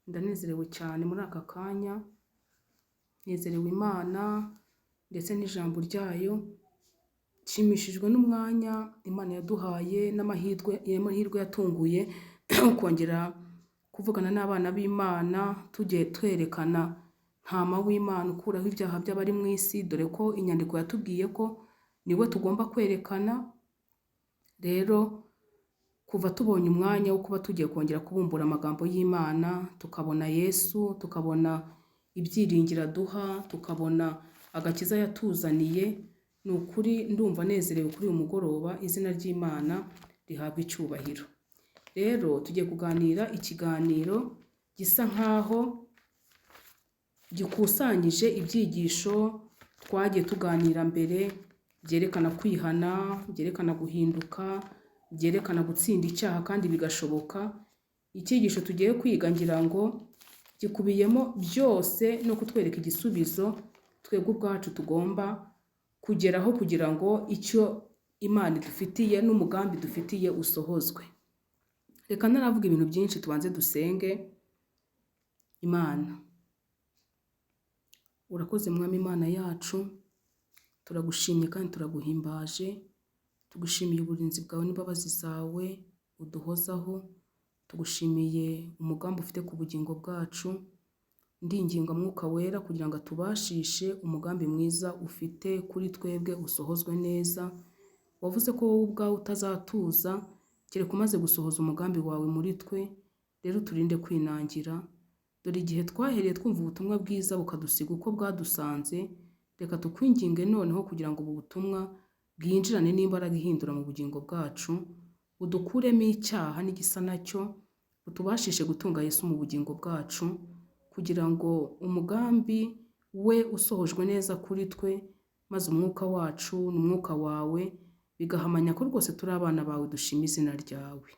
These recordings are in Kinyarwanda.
Ndanezerewe cyane muri aka kanya, nezerewe Imana ndetse n'ijambo ryayo, nshimishijwe n'umwanya Imana yaduhaye n'amahirwe amahirwe yatunguye kongera kuvugana n'abana b'Imana, tugiye twerekana Ntama w'Imana ukuraho ibyaha by'abari mu isi, dore ko inyandiko yatubwiye ko niwe tugomba kwerekana. Rero kuva tubonye umwanya wo kuba tugiye kongera kubumbura amagambo y'Imana, tukabona Yesu, tukabona ibyiringiro aduha, tukabona agakiza yatuzaniye, ni ukuri ndumva nezerewe kuri uyu mugoroba, izina ry'Imana rihabwa icyubahiro. Rero tugiye kuganira ikiganiro gisa nkaho gikusanyije ibyigisho twagiye tuganira mbere, byerekana kwihana, byerekana guhinduka, byerekana gutsinda icyaha kandi bigashoboka. Icyigisho tugiye kwiga ngira ngo gikubiyemo byose no kutwereka igisubizo twebwe ubwacu tugomba kugeraho kugira ngo icyo Imana idufitiye n'umugambi dufitiye usohozwe. Reka ntaravuga ibintu byinshi tubanze dusenge Imana. Urakoze Mwami Imana yacu, turagushimye kandi turaguhimbaje, tugushimiye uburinzi bwawe n'imbabazi zawe uduhozaho, tugushimiye umugambi ufite ku bugingo bwacu, ndinginga Mwuka Wera kugira ngo atubashishe umugambi mwiza ufite kuri twebwe usohozwe neza. Wavuze ko wowe ubwawe utazatuza kereka umaze gusohoza umugambi wawe muri twe, rero uturinde kwinangira. Dore igihe twahereye twumva ubutumwa bwiza bukadusiga uko bwadusanze, reka tukwinginge noneho kugira ngo ubu butumwa bwinjirane n'imbaraga ihindura mu bugingo bwacu, budukuremo icyaha n'igisa nacyo, butubashishe gutunga Yesu mu bugingo bwacu, kugira ngo umugambi we usohojwe neza kuri twe, maze umwuka wacu n'umwuka wawe bigahamanya ko rwose turi abana bawe, dushima izina ryawe.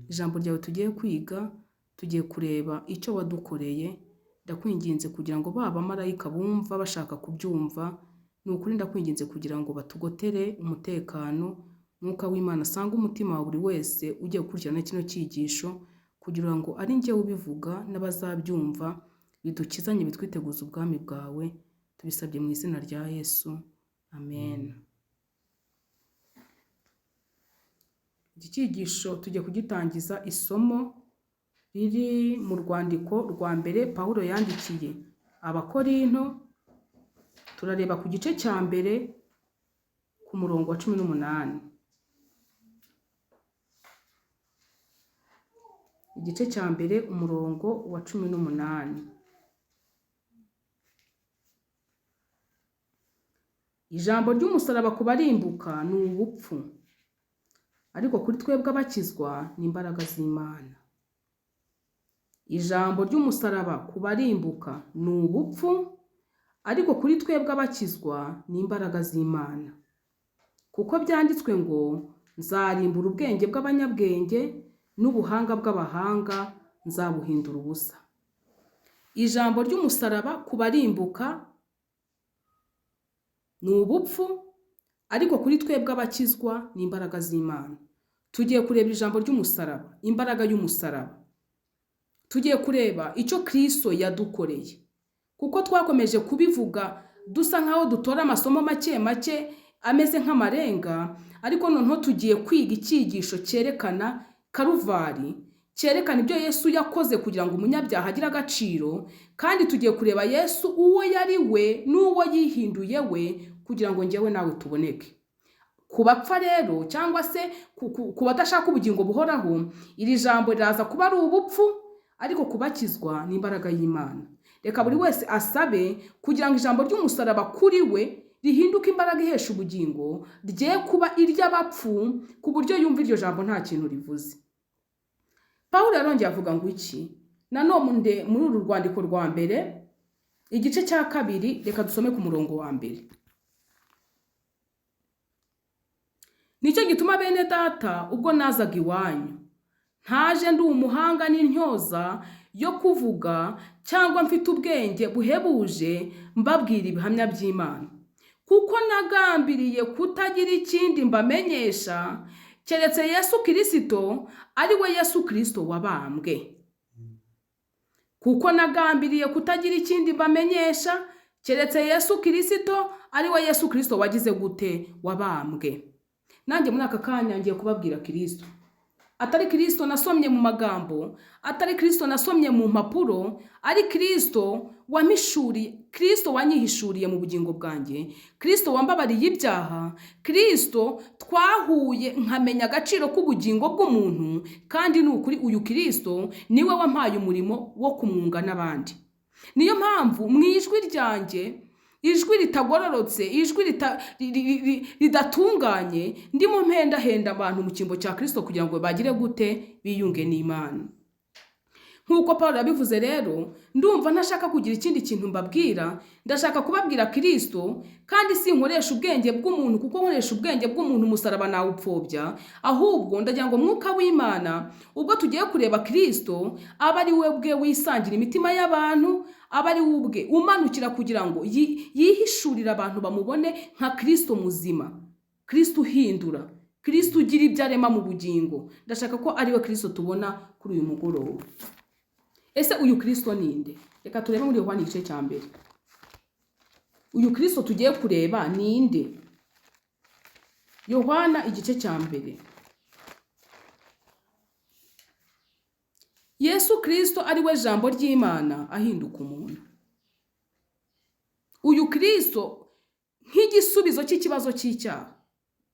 Ijambo ryawe tugiye kwiga, tugiye kureba icyo wadukoreye, ndakwinginze kugira ngo ba bamarayika bumva bashaka kubyumva, ni ukuri ndakwinginze kugira ngo batugotere umutekano, Mwuka w'Imana asange umutima wa buri wese ugiye gukurikirana kino cyigisho, kugira ngo ari njyewe ubivuga n'abazabyumva, bidukizanye bitwiteguza ubwami bwawe, tubisabye mu izina rya Yesu, amen. Iki cyigisho tugiye kugitangiza isomo riri mu rwandiko rwa mbere Pawulo yandikiye Abakorinto, turareba ku gice cya mbere ku murongo wa 18. Igice cya mbere umurongo wa 18. Ijambo ry'umusaraba ku barimbuka ni ubupfu, ariko kuri twebwe abakizwa ni imbaraga z'Imana. Ijambo ry'umusaraba ku barimbuka ni ubupfu, ariko kuri twebwe abakizwa ni imbaraga z'Imana. Kuko byanditswe ngo nzarimbura ubwenge bw'abanyabwenge n'ubuhanga bw'abahanga nzabuhindura ubusa. Ijambo ry'umusaraba ku barimbuka ni ubupfu, ariko kuri twebwe abakizwa ni imbaraga z'Imana. Tugiye kureba ijambo ry'umusaraba, imbaraga y'umusaraba. Tugiye kureba icyo Kristo yadukoreye, kuko twakomeje kubivuga dusa nkaho dutora amasomo make make ameze nk'amarenga, ariko noneho tugiye kwiga icyigisho cyerekana Karuvari, cyerekana ibyo Yesu yakoze kugira ngo umunyabyaha agire agaciro, kandi tugiye kureba Yesu uwo yari we n'uwo yihinduye we kugira ngo njyewe nawe tuboneke. Ku bapfa rero cyangwa se ku badashaka ubugingo buhoraho, iri jambo riraza kuba ari ubupfu, ariko kubakizwa ni imbaraga y'Imana. Reka buri wese asabe kugira ngo ijambo ry'umusaraba kuri we rihinduke imbaraga ihesha ubugingo, rye kuba iry'abapfu ku buryo yumva iryo jambo nta kintu rivuze. Pawulo yarongeye avuga ngo iki? Nanone muri uru rwandiko rwa mbere, igice cya kabiri, reka dusome ku murongo wa mbere. Nicyo gituma bene data ubwo nazaga iwanyu, ntaje ndi umuhanga n'intyoza yo kuvuga cyangwa mfite ubwenge buhebuje mbabwira ibihamya by'Imana. Kuko nagambiriye kutagira ikindi mbamenyesha keretse Yesu Kristo, ari we Yesu Kristo wabambwe. Kuko nagambiriye kutagira ikindi mbamenyesha keretse Yesu Kirisito, ari we Yesu Kirisito wagize gute? Wabambwe. Nanjye muri aka kanya ngiye kubabwira Kirisito. Atari Kirisito nasomye mu magambo, atari Kirisito nasomye mu mpapuro, ari Kirisito wampishuriye, Kirisito wanyihishuriye mu bugingo bwanjye, Kirisito wambabariye ibyaha, Kirisito twahuye nkamenya agaciro k'ubugingo bw'umuntu, kandi ni ukuri uyu Kirisito niwe wampaye umurimo wo kumwunga n'abandi. Niyo mpamvu mu ijwi ryanjye, ijwi ritagororotse, ijwi ridatunganye, ndimo mpendahenda abantu mu cyimbo cya Kirisito kugira ngo bagire gute? Biyunge n'Imana. Nk'uko Paul yabivuze rero, ndumva ntashaka kugira ikindi kintu mbabwira, ndashaka kubabwira Kirisito, kandi sinkoresha ubwenge bw'umuntu, kuko nkoresha ubwenge bw'umuntu umusaraba nawupfobya, ahubwo ndagira ngo Mwuka w'Imana, ubwo tugiye kureba Kirisito, abe ari we ubwe wisangira imitima y'abantu, abe ari we ubwe umanukira kugira ngo yihishurire abantu bamubone nka Kirisito muzima, Kirisito uhindura, Kirisito ugira ibyo arema mu bugingo. Ndashaka ko ari we Kirisito tubona kuri uyu mugoroba. Ese uyu Kirisito ni nde? Reka turebe muri Yohana igice cya 1. Uyu Kirisito tugiye kureba ni nde? Yohana igice cya 1. Yesu Kirisito ari we jambo ry'Imana ahinduka umuntu. Uyu Kirisito nk'igisubizo cy'ikibazo cy'icyaha.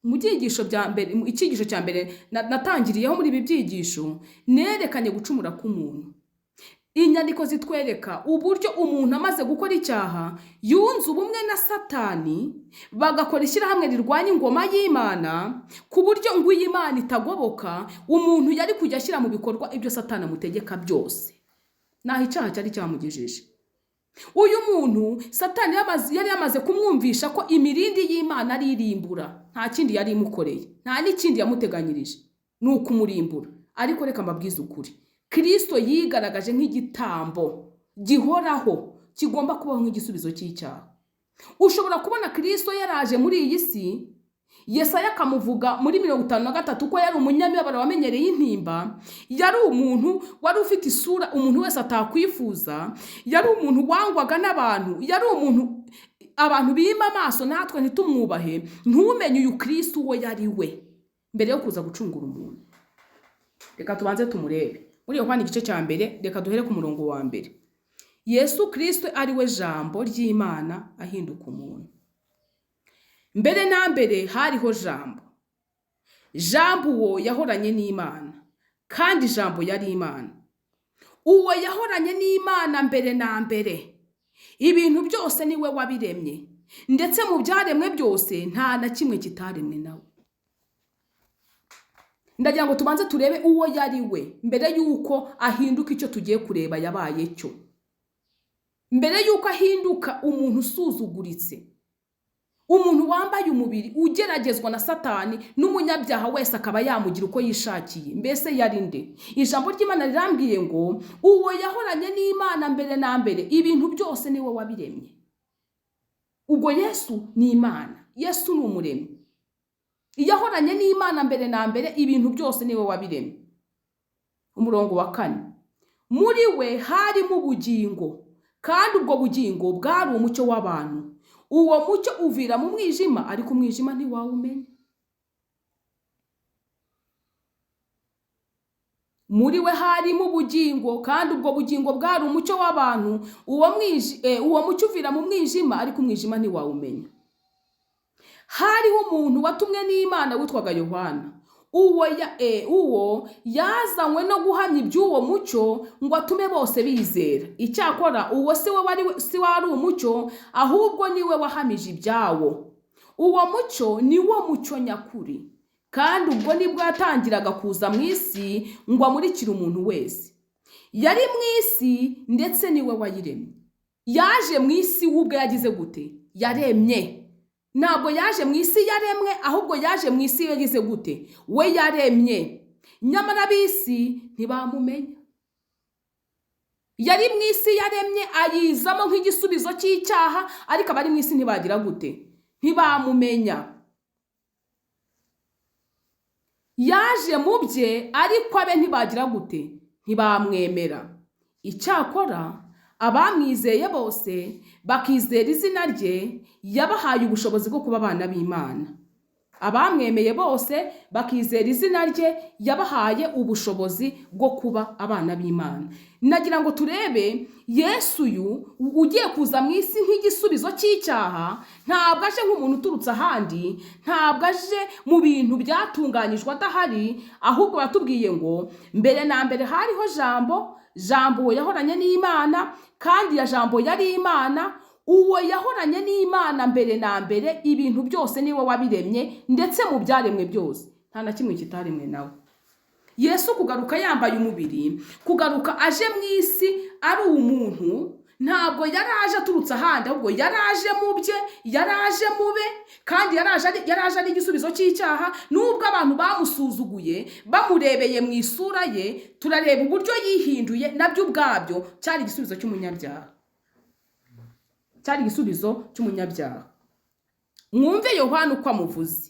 Mu byigisho bya mbere, mu icyigisho cya mbere natangiriyeho muri ibi byigisho, nerekanye gucumura k'umuntu. Inyandiko zitwereka uburyo umuntu amaze gukora icyaha yunze ubumwe na Satani, bagakora ishyirahamwe rirwanya ingoma y'Imana, ku buryo ngo iyi Imana itagoboka, umuntu yari kujya ashyira mu bikorwa ibyo Satani amutegeka byose. Naho icyaha cyari cyamugejeje. Uyu muntu Satani yari yamaze kumwumvisha ko imirindi y'Imana ari irimbura, nta kindi yari imukoreye, nta n'ikindi yamuteganyirije, ni ukumurimbura. Ariko reka mbabwize ukuri, Kristo yigaragaje nk'igitambo gihoraho kigomba kubaho nk'igisubizo cy'icyaha. Ushobora kubona Kristo yaraje muri iyi si, Yesaya akamuvuga muri 53 ko yari umunyamibabaro wamenyereye intimba, yari umuntu wari ufite isura umuntu wese atakwifuza, yari umuntu wangwaga n'abantu, yari umuntu abantu bima amaso natwe ntitumwubahe, ntumenye uyu Kristo uwo yari we mbere yo kuza gucungura umuntu. Reka tubanze tumurebe muri Yohana igice cya 1, reka duhere ku murongo wa 1. Yesu Kristo ari we jambo ry'Imana ahinduka umuntu. Mbere na mbere hariho jambo. Jambo uwo yahoranye n'Imana, kandi jambo yari Imana. Uwo yahoranye n'Imana mbere na mbere. Ibintu byose niwe wabiremye, ndetse mu byaremwe byose nta na kimwe kitaremwe nawe. Ndagira ngo tubanze turebe uwo yari we mbere yuko ahinduka icyo tugiye kureba yabaye cyo. Mbere yuko ahinduka umuntu usuzuguritse, umuntu wambaye umubiri ugeragezwa na Satani n'umunyabyaha wese akaba yamugira uko yishakiye, mbese yari nde? Ijambo ry'Imana rirambwiye ngo uwo yahoranye n'Imana mbere na mbere, ibintu byose niwe wabiremye. Ubwo Yesu ni Imana, Yesu ni umuremyi. Yahoranye n'Imana mbere na mbere, ibintu byose niwe wabiremye. Umurongo wa 4. Muri we harimo ubugingo, kandi ubwo bugingo bwari umucyo w'abantu. Uwo mucyo uvira mu mwijima, ariko umwijima ntiwawumenya. Muri we harimo ubugingo, kandi ubwo bugingo bwari umucyo w'abantu. Uwo mucyo uvira mu mwijima, ariko umwijima ntiwawumenya. Hariho umuntu watumwe n'Imana witwaga Yohana. Uwo yazanywe no guhamya iby'uwo mucyo ngo atume bose bizera. Icyakora uwo si we wari umucyo, ahubwo niwe wahamije ibyawo. Uwo mucyo ni wo mucyo nyakuri, kandi ubwo nibwo yatangiraga kuza mu isi ngo amurikire umuntu wese. Yari mu isi ndetse niwe wayiremye. Yaje mu isi we ubwe yagize gute? Yaremye. Ntabwo yaje mu isi yaremwe, ahubwo yaje mu isi yagize gute? We yaremye. Nyamara ab'isi ntibamumenya. Yari mu isi yaremye, ayizamo nk'igisubizo cy'icyaha, ariko abari mu isi ntibagira gute? Ntibamumenya. Yaje mu bye, ariko abe ntibagira gute? Ntibamwemera. Icyakora abamwizeye bose bakizera izina rye, yabahaye ubushobozi bwo kuba abana b'Imana. Abamwemeye bose bakizera izina rye, yabahaye ubushobozi bwo kuba abana b'Imana. Nagira ngo turebe Yesu uyu ugiye kuza mu isi nk'igisubizo cy'icyaha. Ntabwo aje nk'umuntu uturutse ahandi, ntabwo aje mu bintu byatunganyijwe adahari, ahubwo batubwiye ngo mbere na mbere hariho Jambo, Jambo yahoranye n'Imana, kandi ya Jambo yari Imana. Uwo yahoranye n'Imana mbere na mbere, ibintu byose niwe wabiremye, ndetse mu byaremwe byose nta na kimwe kitaremwe nawe. Yesu kugaruka yambaye umubiri, kugaruka aje mu isi ari umuntu, ntabwo yari aje aturutse ahandi, ahubwo yari aje mu bye, yari aje mu be, kandi yari aje ari igisubizo cy'icyaha. Nubwo abantu bamusuzuguye bamurebeye mu isura ye, turareba uburyo yihinduye, nabyo ubwabyo cyari igisubizo cy'umunyabyaha, cyari igisubizo cy'umunyabyaha. Mwumve Yohana uko amuvuze,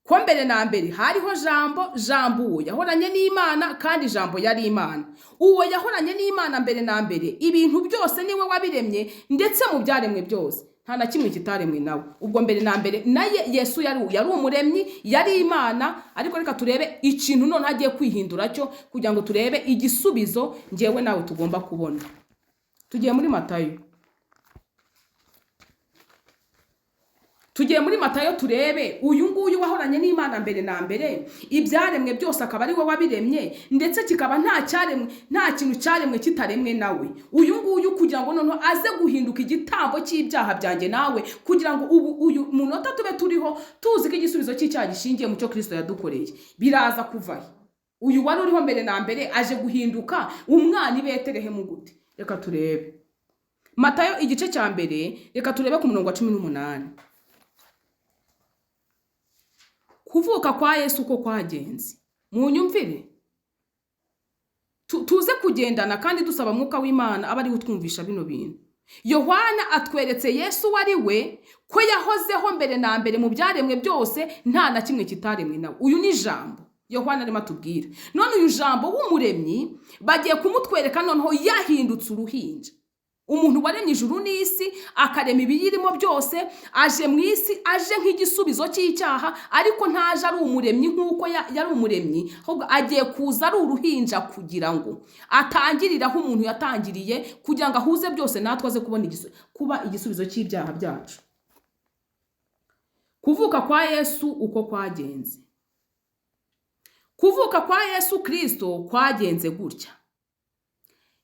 ko mbere na mbere hariho Jambo, Jambo uwo yahoranye n'Imana, kandi Jambo yari Imana. Uwo yahoranye n'Imana mbere na mbere, ibintu byose niwe wabiremye, ndetse mu byaremwe byose nta na kimwe kitaremwe nawe. Ubwo mbere na mbere naye Yesu yari umuremyi, yari Imana. Ariko reka turebe ikintu none agiye kwihindura cyo, kugira ngo turebe igisubizo ngewe nawe tugomba kubona. Tugiye muri Matayo, tugiye muri Matayo, turebe uyu nguyu wahoranye n'Imana mbere na mbere, ibyaremwe byose akaba ari we wabiremye, ndetse kikaba nta cyaremwe, nta kintu cyaremwe kitaremwe nawe. Uyu nguyu kugira ngo noneho aze guhinduka igitambo cy'ibyaha byanjye nawe, kugira ngo ubu uyu munota tube turiho tuzi ko igisubizo cy'icyaha gishingiye mu cyo Kristo yadukoreye. Biraza kuva he? Uyu wari uriho mbere na mbere aje guhinduka umwana i Betelehemu gute? Reka turebe Matayo igice cya mbere, reka turebe ku murongo wa 18. Kuvuka kwa Yesu uko kwagenze, munyumvire, tuze kugendana kandi dusaba Mwuka w'Imana aba ariwe utwumvisha bino bintu. Yohana atweretse Yesu uwo ari we, ko yahozeho mbere na mbere mu byaremwe byose, nta na kimwe kitaremwe nawe. Uyu ni Jambo Yohana arimo atubwira. None uyu Jambo w'umuremyi bagiye kumutwereka noneho yahindutse uruhinja. Umuntu waremye ijuru n'isi, akarema ibiyirimo byose, aje mu isi aje nk'igisubizo cy'icyaha, ariko ntaje ari umuremyi nk'uko yari umuremyi, ahubwo agiye kuza ari uruhinja kugira ngo atangirire aho umuntu yatangiriye, kugira ngo ahuze byose natwe, aze kubona kuba igisubizo cy'ibyaha byacu. Kuvuka kwa Yesu uko kwagenze. Kuvuka kwa Yesu Kristo kwagenze gutya.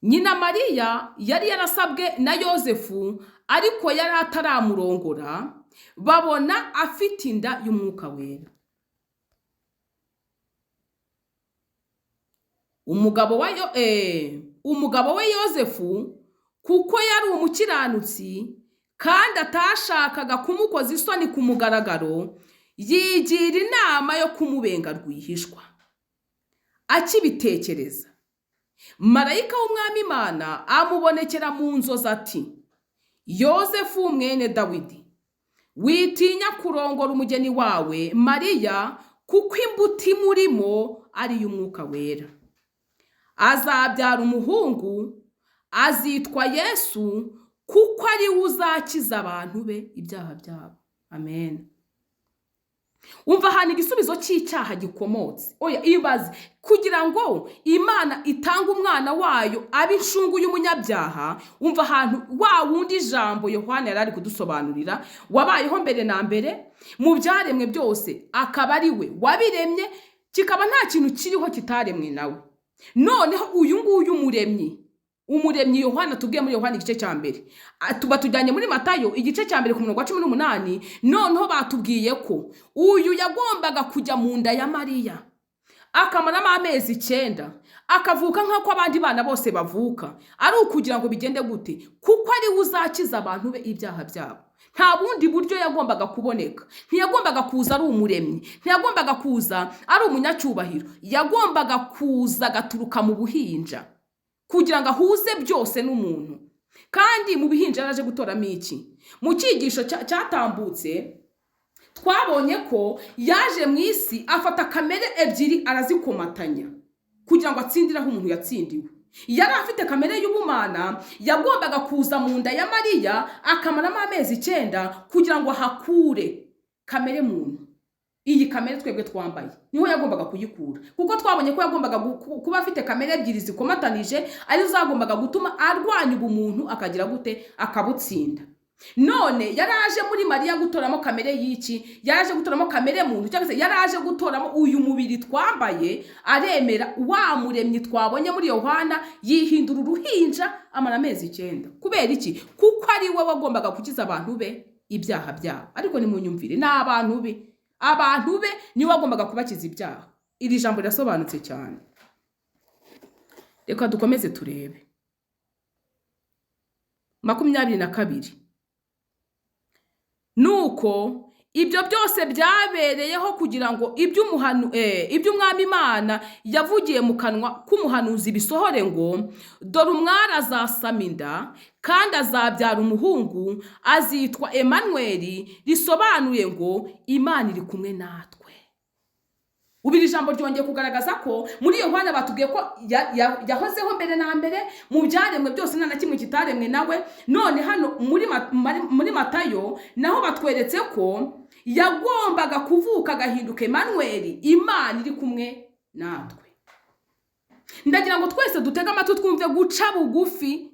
Nyina Mariya yari yarasabwe na Yozefu, ariko yari ataramurongora, babona afite inda y'Umwuka Wera. Umugabo we Yozefu, kuko yari umukiranutsi kandi atashakaga kumukoza isoni ku mugaragaro, yigira inama yo kumubenga rwihishwa. Akibitekereza, marayika w'Umwami Imana amubonekera mu nzozi ati: Yozefu mwene Dawidi, witinya kurongora umugeni wawe Mariya, kuko imbuto imurimo ari iy'Umwuka Wera. Azabyara umuhungu, azitwa Yesu, kuko ari we uzakiza abantu be ibyaha byabo. Amen. Umva ahantu igisubizo cy'icyaha gikomotse. Oya, ibaze, kugira ngo Imana itange umwana wayo abe incungu y'umunyabyaha. Umva ahantu wa wundi Jambo Yohana yari ari kudusobanurira, wabayeho mbere na mbere mu byaremwe byose, akaba ari we wabiremye, kikaba nta kintu kiriho kitaremwe nawe. Noneho uyu nguyu umuremyi, umuremyi Yohana tubwiye muri Yohana igice cya mbere, batujyanye muri Matayo igice cya mbere ku murongo wa 18. Noneho batubwiye ko uyu yagombaga kujya mu nda ya Mariya akamaramo amezi 9, akavuka nk'uko abandi bana bose bavuka, ari ukugira ngo bigende gute? Kuko ari we uzakiza abantu be ibyaha byabo. Nta bundi buryo yagombaga kuboneka. Ntiyagombaga kuza ari umuremyi, ntiyagombaga kuza ari umunyacyubahiro, yagombaga kuza agaturuka mu buhinja kugira ngo ahuze byose n'umuntu. Kandi mu bihinja yaraje gutoramo iki? Mu cyigisho cyatambutse twabonye ko yaje mu isi afata kamere ebyiri arazikomatanya kugira ngo atsindire aho umuntu yatsindiwe. Yari afite kamere y'ubumana, yagombaga kuza mu nda ya Mariya akamaramo amezi 9 kugira ngo ahakure kamere muntu. Iyi kamere twebwe twambaye niho yagombaga kuyikura, kuko twabonye ko yagombaga kuba afite kamere ebyiri zikomatanije, arizo zagombaga gutuma arwanya ubumuntu akagira gute? Akabutsinda. None yaraje muri Mariya gutoramo kamere y'iki? Yaraje gutoramo kamere muntu, cyangwa se yaraje gutoramo uyu mubiri twambaye. Aremera wa muremyi twabonye muri Yohana, yihindura uruhinja, amara amezi 9. Kubera iki? Kuko ari we wagombaga gukiza abantu be ibyaha byabo. Ariko nimunyumvire, ni abantu be, abantu be niwe wagombaga kubakiza ibyaha. Iri jambo rirasobanutse cyane. Reka dukomeze turebe 22. Nuko ibyo byose byabereyeho kugira ngo iby'Umwami Imana yavugiye mu kanwa k'umuhanuzi bisohore ngo: dore umwari azasama inda, kandi azabyara umuhungu, azitwa Emanuweli, risobanuye ngo Imana iri kumwe natwe. Ubu iri jambo ryongeye kugaragaza ko muri Yohana batubwiye ko yahozeho mbere na mbere mu byaremwe byose, nta na kimwe kitaremwe nawe. None hano muri Matayo naho batweretse ko yagombaga kuvuka agahinduka Emanuweli, Imana iri kumwe natwe. Ndagira ngo twese dutege amatwi twumve guca bugufi.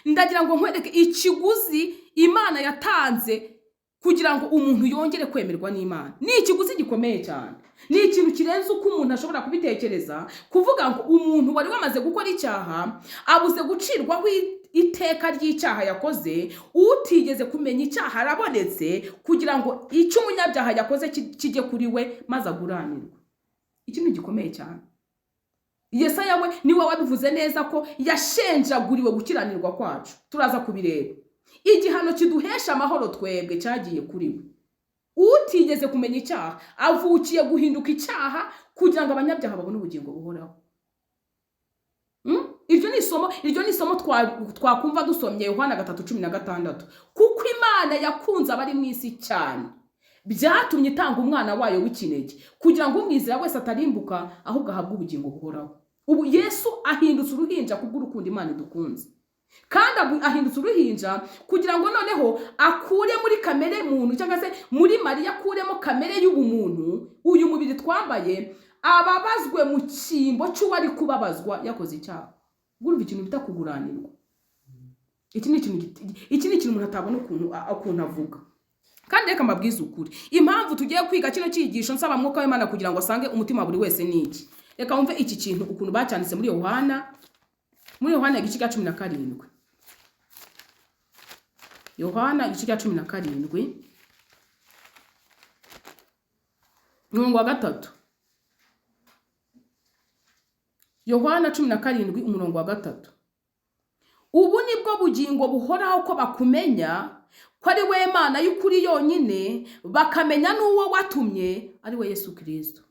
Ndagira ngo nkwereke ikiguzi Imana yatanze kugira ngo umuntu yongere kwemerwa n'Imana. Ni ikiguzi gikomeye cyane, ni ikintu kirenze uko umuntu ashobora kubitekereza. Kuvuga ngo umuntu wari wamaze gukora icyaha abuze gucirwaho iteka ry'icyaha yakoze, utigeze kumenya icyaha arabonetse kugira ngo icyo umunyabyaha yakoze kijye kuri we maze aguranirwe. Iki ni gikomeye cyane. Yesaya we niwe wabivuze neza ko yashenjaguriwe gukiranirwa kwacu. Turaza kubireba. Igihano kiduhesha amahoro twebwe cyagiye kuri we. Utigeze kumenya icyaha avukiye guhinduka icyaha kugira ngo abanyabyaha babone ubugingo buhoraho. Iryo ni isomo twakumva dusomye Yohana 3:16. Kuko Imana yakunze abari mu isi cyane, byatumye itanga umwana wayo w'ikinege, kugira ngo umwizera wese atarimbuka, ahubwo ahabwe ubugingo buhoraho. Ubu Yesu ahindutse uruhinja kubw'urukundo Imana idukunze, kandi ahindutse uruhinja kugira ngo noneho akure muri kamere muntu, cyangwa se muri Mariya akuremo kamere y'ubumuntu, uyu mubiri twambaye, ababazwe mu cyimbo cy'uwari kubabazwa yakoze icyaha. Urumva ikintu bita kuguranirwa? Iki ni ikintu umuntu atabona ukuntu avuga. Kandi reka mbabwize ukuri, impamvu tugiye kwiga kino cyigisho nsaba Mwuka w'Imana kugira ngo asange umutima wa buri wese ni iki. Reka wumve iki kintu ukuntu bacyanditse muri Yohana igice cya 17. Yohana igice cya 17 umurongo wa 3. Yohana 17 umurongo wa 3. Ubu nibwo bugingo buhoraho, ko bakumenya ko ari we Mana y'ukuri yonyine, bakamenya n'uwo watumye ari we Yesu Kristo.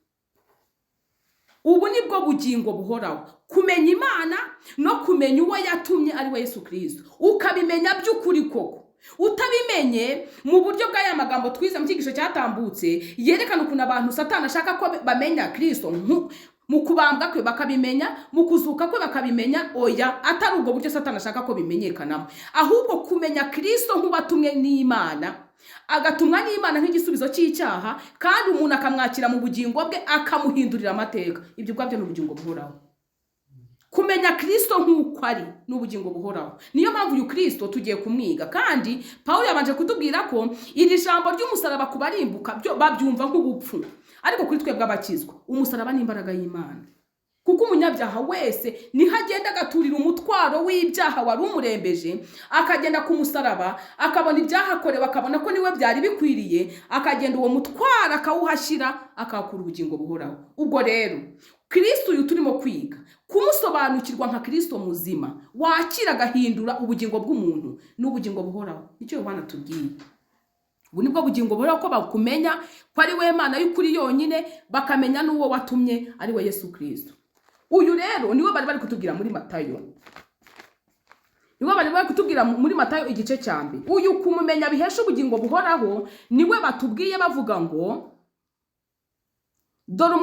Ubu nibwo bugingo buhoraho, kumenya Imana no kumenya uwo yatumye ari we Yesu Kristo. Ukabimenya by'ukuri koko, utabimenye mu buryo bw'aya magambo twize mu cyigisho cyatambutse, yerekana ukuntu abantu Satani ashaka ko bamenya Kristo mu kubambwa kwe bakabimenya, mu kuzuka kwe bakabimenya. Oya, atari ubwo buryo Satani ashaka ko bimenyekanamo, ahubwo kumenya Kristo nk'uwatumwe n'Imana, agatumwa n'Imana nk'igisubizo cy'icyaha, kandi umuntu akamwakira mu bugingo bwe, akamuhindurira amateka. Ibyo ubwabyo ni ubugingo buhoraho. Kumenya Kristo nk'uko ari ni ubugingo buhoraho. Niyo mpamvu uyu Kristo tugiye kumwiga. Kandi Pawulo yabanje kutubwira ko iri jambo ry'umusaraba ku barimbuka byo babyumva nk'ubupfu, ariko kuri twebwe abakizwa umusaraba ni imbaraga y'Imana. Kuko umunyabyaha wese niho agenda agaturira umutwaro w'ibyaha wari umurembeje, akagenda ku musaraba akabona ibyahakorewe, akabona ko niwe byari bikwiriye, akagenda uwo mutwaro akawuhashyira, akahakura ubugingo buhoraho. Ubwo rero Kristo uyu turimo kwiga, kumusobanukirwa nka Kristo muzima wakira agahindura ubugingo bw'umuntu n'ubugingo buhoraho, nicyo Yohana atubwiye. Ubu nibwo bugingo buhoraho, ko bakumenya ko ari we Mana y'ukuri yonyine, bakamenya n'uwo watumye ari we Yesu Kristo. Uyu rero niwe bari bari kutubwira muri Matayo. Niwe bari bari kutubwira muri Matayo igice cya mbere. Uyu kumumenya bihesha ubugingo buhoraho niwe batubwiye bavuga ngo Dore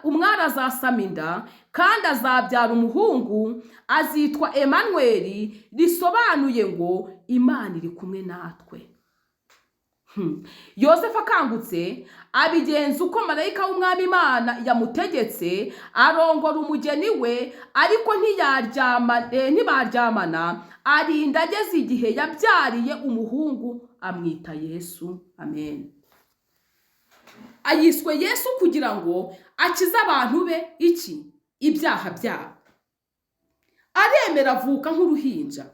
umwari azasama inda kandi azabyara umuhungu, azitwa Emanweri, risobanuye ngo Imana iri kumwe natwe. Yosefu akangutse abigenza uko marayika w'Umwami Imana yamutegetse, arongora umugeni we, ariko ntibaryamana, arinda ageze igihe yabyariye umuhungu, amwita Yesu. Amen. Ayiswe Yesu kugira ngo akize abantu be iki? Ibyaha byabo. Aremera avuka nk'uruhinja.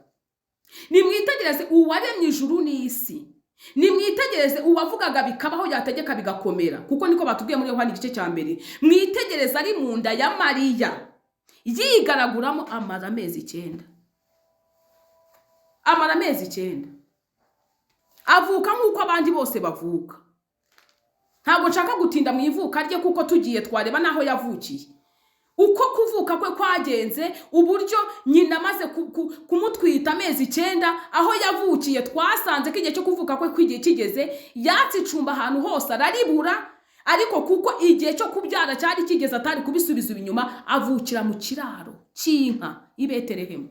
Nimwitegereze uwaremye ijuru n'isi. Nimwitegereze uwavugaga bikabaho, yategeka bigakomera, kuko niko batubwiye muri Yohana igice cya 1. Mwitegereze ari mu nda ya Mariya yigaraguramo, amara amezi 9. Amara amezi 9. Avuka nk'uko abandi bose bavuka. Ntabwo nshaka gutinda mu ivuka rye, kuko tugiye twareba n'aho yavukiye, uko kuvuka kwe kwagenze, uburyo nyina amaze kumutwita amezi 9, aho yavukiye. Twasanze ko igihe cyo kuvuka kwe kw'igihe kigeze, yatse icumba ahantu hose araribura, ariko kuko igihe cyo kubyara cyari kigeze atari kubisubiza inyuma, avukira mu kiraro cy'inka i Betelehemu.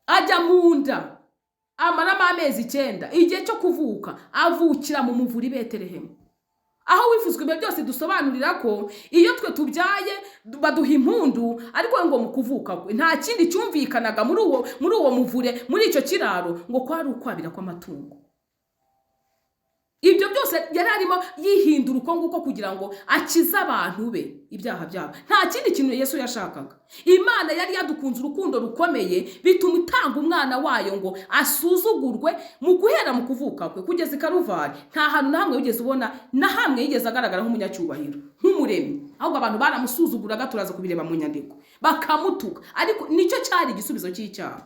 Ajya mu nda amaramo amezi 9, igihe cyo kuvuka avukira mu muvure i Betelehemu, aho wifuzwa ibyo byose. Dusobanurira ko iyo twe tubyaye baduha impundu, ariko ngo mu kuvuka kwe nta kindi cyumvikanaga muri uwo muvure, muri icyo kiraro, ngo kwari ukwabira kw'amatungo. Ibyo byose yari arimo yihindura uko nguko kugira ngo akize abantu be ibyaha byabo. Nta kindi kintu Yesu yashakaga. Imana yari yadukunze urukundo rukomeye, bituma itanga umwana wayo ngo asuzugurwe mu guhera mu kuvuka kwe kugeza i Karuvari. Nta hantu na hamwe wigeze ubona, na hamwe yigeze agaragara nk'umunyacyubahiro, nk'umuremyi, ahubwo abantu baramusuzuguraga. Turaza kubireba mu nyandiko, bakamutuka, ariko nicyo cyari igisubizo cy'icyaha.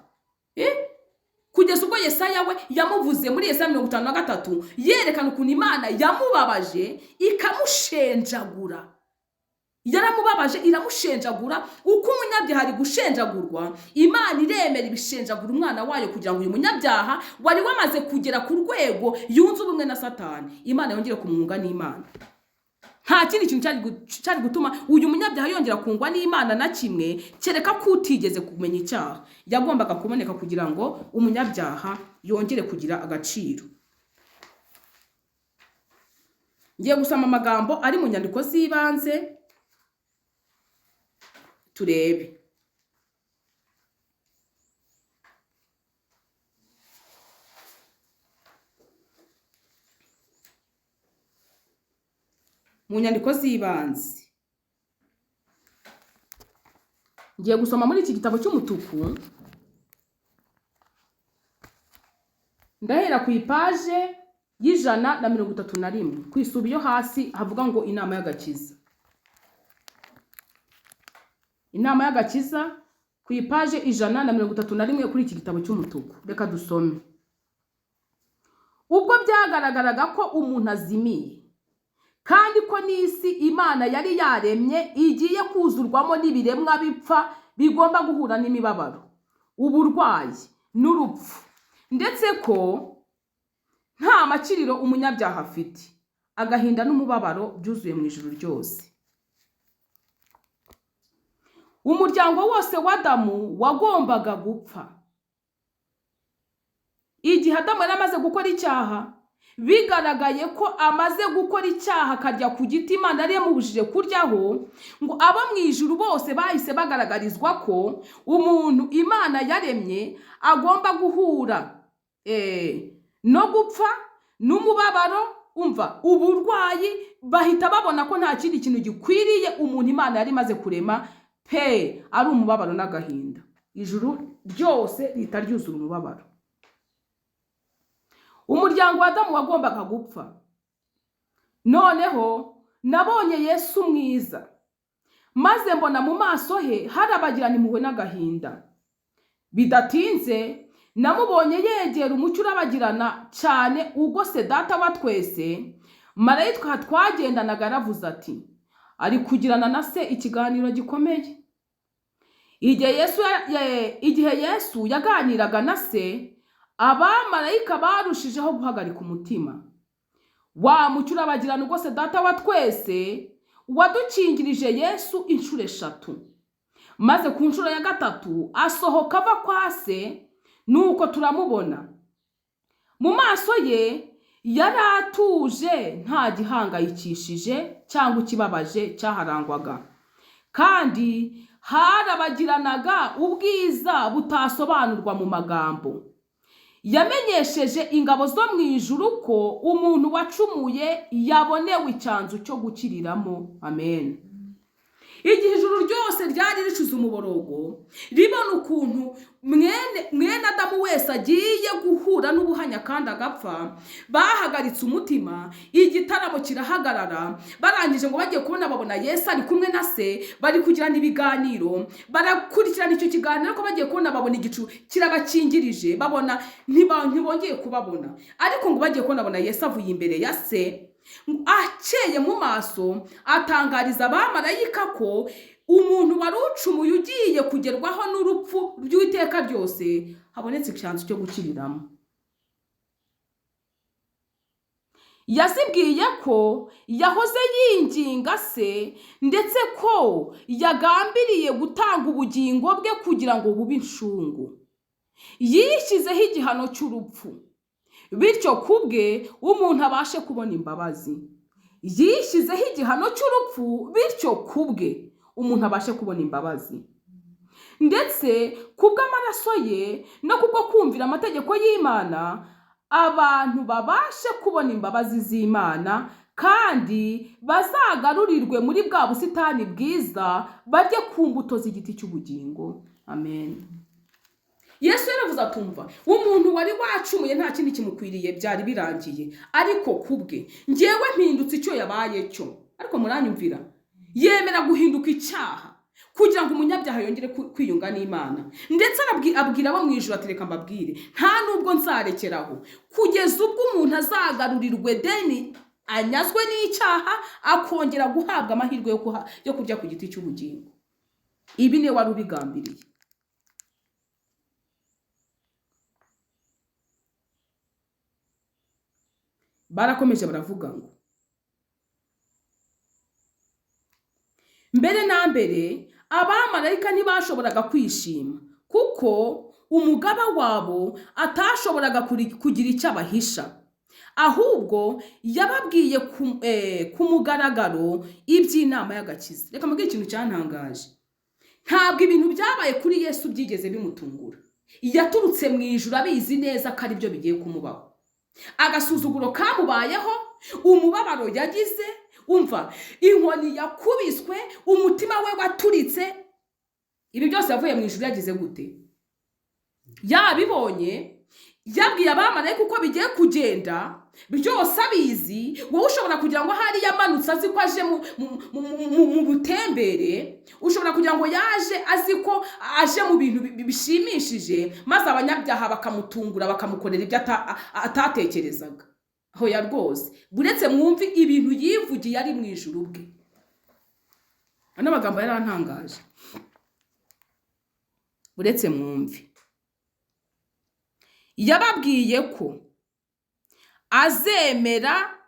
Kugeza ubwo Yesaya we yamuvuze muri Yesaya 53, yerekana ukuntu Imana yamubabaje ikamushenjagura. Yaramubabaje iramushenjagura. Uko umunyabyaha ari gushenjagurwa, Imana iremera ibishenjagura umwana wayo, kugira ngo uyu munyabyaha wari wamaze kugera ku rwego yunze ubumwe na Satani, Imana yongere kumwunga n'Imana. Nta kindi kintu cyari gutuma uyu munyabyaha yongera kungwa n'Imana na kimwe, kereka ko utigeze kumenya icyaha yagombaga kuboneka kugira ngo umunyabyaha yongere kugira agaciro. Ngiye gusoma amagambo ari mu nyandiko z'ibanze, turebe. Mu nyandiko z'ibanze ngiye gusoma muri iki gitabo cy'umutuku, ndahera ku ipaje y'131, ku isubi yo hasi havuga ngo inama y'agakiza. Inama y'agakiza ku ipaje 131 kuri iki gitabo cy'umutuku. Reka dusome. Ubwo byagaragaraga ko umuntu azimiye, kandi ko n'isi Imana yari yaremye igiye kuzurwamo n'ibiremwa bipfa bigomba guhura n'imibabaro, uburwayi n'urupfu, ndetse ko nta makiriro umunyabyaha afite, agahinda n'umubabaro byuzuye mu ijuru ryose. Umuryango wose wa Adamu wagombaga gupfa. Igihe Adamu yari amaze gukora icyaha, bigaragaye ko amaze gukora icyaha akarya ku giti Imana yari yamubujije kuryaho, ngo abo mu ijuru bose bahise bagaragarizwa ko umuntu Imana yaremye agomba guhura no gupfa n'umubabaro, umva uburwayi. Bahita babona ko nta kindi kintu gikwiriye umuntu Imana yari imaze kurema pe, ari umubabaro n'agahinda. Ijuru ryose rihita ryuzura umubabaro. Umuryango wa Adamu wagombaga gupfa. Noneho nabonye Yesu mwiza, maze mbona mu maso he harabagirana impuhwe n'agahinda. Bidatinze namubonye yegera umucyo urabagirana cyane ugose Data wa twese. Marayika twagendanaga yaravuze ati ari kugirana na se ikiganiro gikomeye. Igihe Yesu yaganiraga na se, abamarayika barushijeho guhagarika umutima. Wa mucyo urabagirana rwose Data wa twese wadukingirije Yesu inshuro eshatu, maze ku nshuro ya gatatu asohoka ava kwa se, nuko turamubona. Mu maso ye yari atuje, nta gihangayikishije cyangwa ikibabaje cyaharangwaga, kandi harabagiranaga ubwiza butasobanurwa mu magambo. Yamenyesheje ingabo zo mu ijuru ko umuntu wacumuye yabonewe icyanzu cyo gukiriramo. Amen. Igihe ijuru ryose ryari ricuze umuborogo, ribona ukuntu mwene Adamu wese agiye guhura n'ubuhanya kandi agapfa, bahagaritse umutima, igitaramo kirahagarara. Barangije ngo bagiye kubona babona Yesu ari kumwe na se, bari kugirana ibiganiro, barakurikirana icyo kiganiro, ariko bagiye kubona babona igicu kirabakingirije, babona ntibongeye kubabona. Ariko ngo bagiye kubona babona Yesu avuye imbere ya se, akeye mu maso, atangariza abamarayika ko umuntu wari ucumuye ugiye kugerwaho n'urupfu rw'iteka ryose habonetse icyanzu cyo gukiriramo. Yazibwiye ko yahoze yinginga se, ndetse ko yagambiriye gutanga ubugingo bwe kugira ngo bube inshungu. Yishyizeho igihano cy'urupfu, bityo kubwe umuntu abashe kubona imbabazi. Yishyizeho igihano cy'urupfu, bityo kubwe umuntu abashe kubona imbabazi. Ndetse kubw'amaraso ye no kubwo kumvira amategeko y'Imana, abantu babashe kubona imbabazi z'Imana, kandi bazagarurirwe muri bwa busitani bwiza, barye ku mbuto z'igiti cy'ubugingo. Amen. Yesu yaravuze atumva umuntu wari wacumuye nta kindi kimukwiriye, byari birangiye, ariko kubwe njyewe mpindutse icyo yabaye cyo. Ariko muranyumvira, yemera guhinduka icyaha kugira ngo umunyabyaha yongere kwiyunga n'Imana. Ndetse abwira abo mu ijuru ati reka mbabwire, nta nubwo nzarekeraho kugeza ubwo umuntu azagarurirwe deni anyazwe n'icyaha, akongera guhabwa amahirwe yo kurya ku giti cy'ubugingo. Ibi niwe wari ubigambiriye. Barakomeje baravuga ngo mbere na mbere abamarayika ntibashoboraga kwishima, kuko umugaba wabo atashoboraga kugira icyo abahisha, ahubwo yababwiye ku mugaragaro iby'inama y'agakiza. Reka mbabwire ikintu cyantangaje, ntabwo ibintu byabaye kuri Yesu byigeze bimutungura. Yaturutse mu ijuru abizi neza ko ari byo bigiye kumubaho. Agasuzuguro kamubayeho, umubabaro yagize, umva inkoni yakubiswe, umutima we waturitse, ibi byose yavuye mu ijuru yagize gute? Yabibonye, yabwiye abamarayika uko bigiye kugenda byose abizi. Wowe ushobora kugira ngo ahari yamanutse azi ko aje mu butembere, ushobora kugira ngo yaje azi ko aje mu bintu bishimishije, maze abanyabyaha bakamutungura bakamukorera ibyo atatekerezaga. Hoya rwose, buretse mwumve ibintu yivugiye ari mu ijuru bwe. Ano magambo yarantangaje. Buretse mwumve, yababwiye ko azemera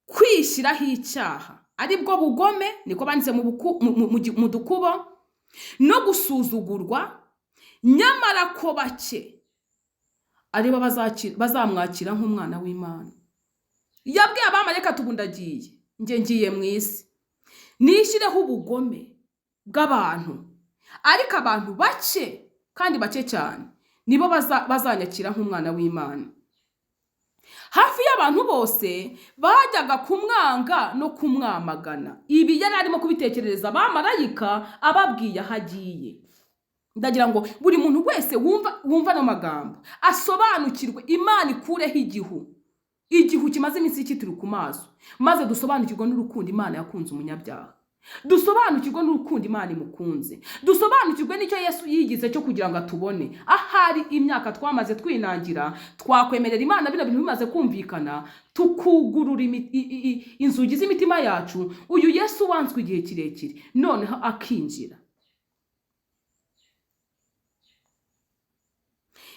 kwishyiraho icyaha, aribwo bugome, niko banditse mu dukubo, no gusuzugurwa, nyamara ko bake aribo bazamwakira nk'umwana w'Imana. Yabwiye abamarayika ati ubu ndagiye, njye ngiye mu isi, nishyireho ubugome bw'abantu, ariko abantu bake kandi bake cyane nibo bazanyakira nk'umwana w'Imana. Hafi y'abantu bose bajyaga kumwanga no kumwamagana. Ibi yari arimo kubitekerereza abamarayika ababwiye aho agiye. Ndagira ngo buri muntu wese wumva ano magambo asobanukirwe, Imana ikureho igihu, igihu kimaze iminsi kituri ku maso, maze dusobanukirwe n'urukundo Imana yakunze umunyabyaha, dusobanukirwe n'urukundo Imana imukunze, dusobanukirwe n'icyo Yesu yigize cyo kugira ngo atubone. Ahari imyaka twamaze twinangira, twakwemerera Imana bino bintu bimaze kumvikana, tukugurura inzugi z'imitima yacu, uyu Yesu wanzwe igihe kirekire noneho akinjira.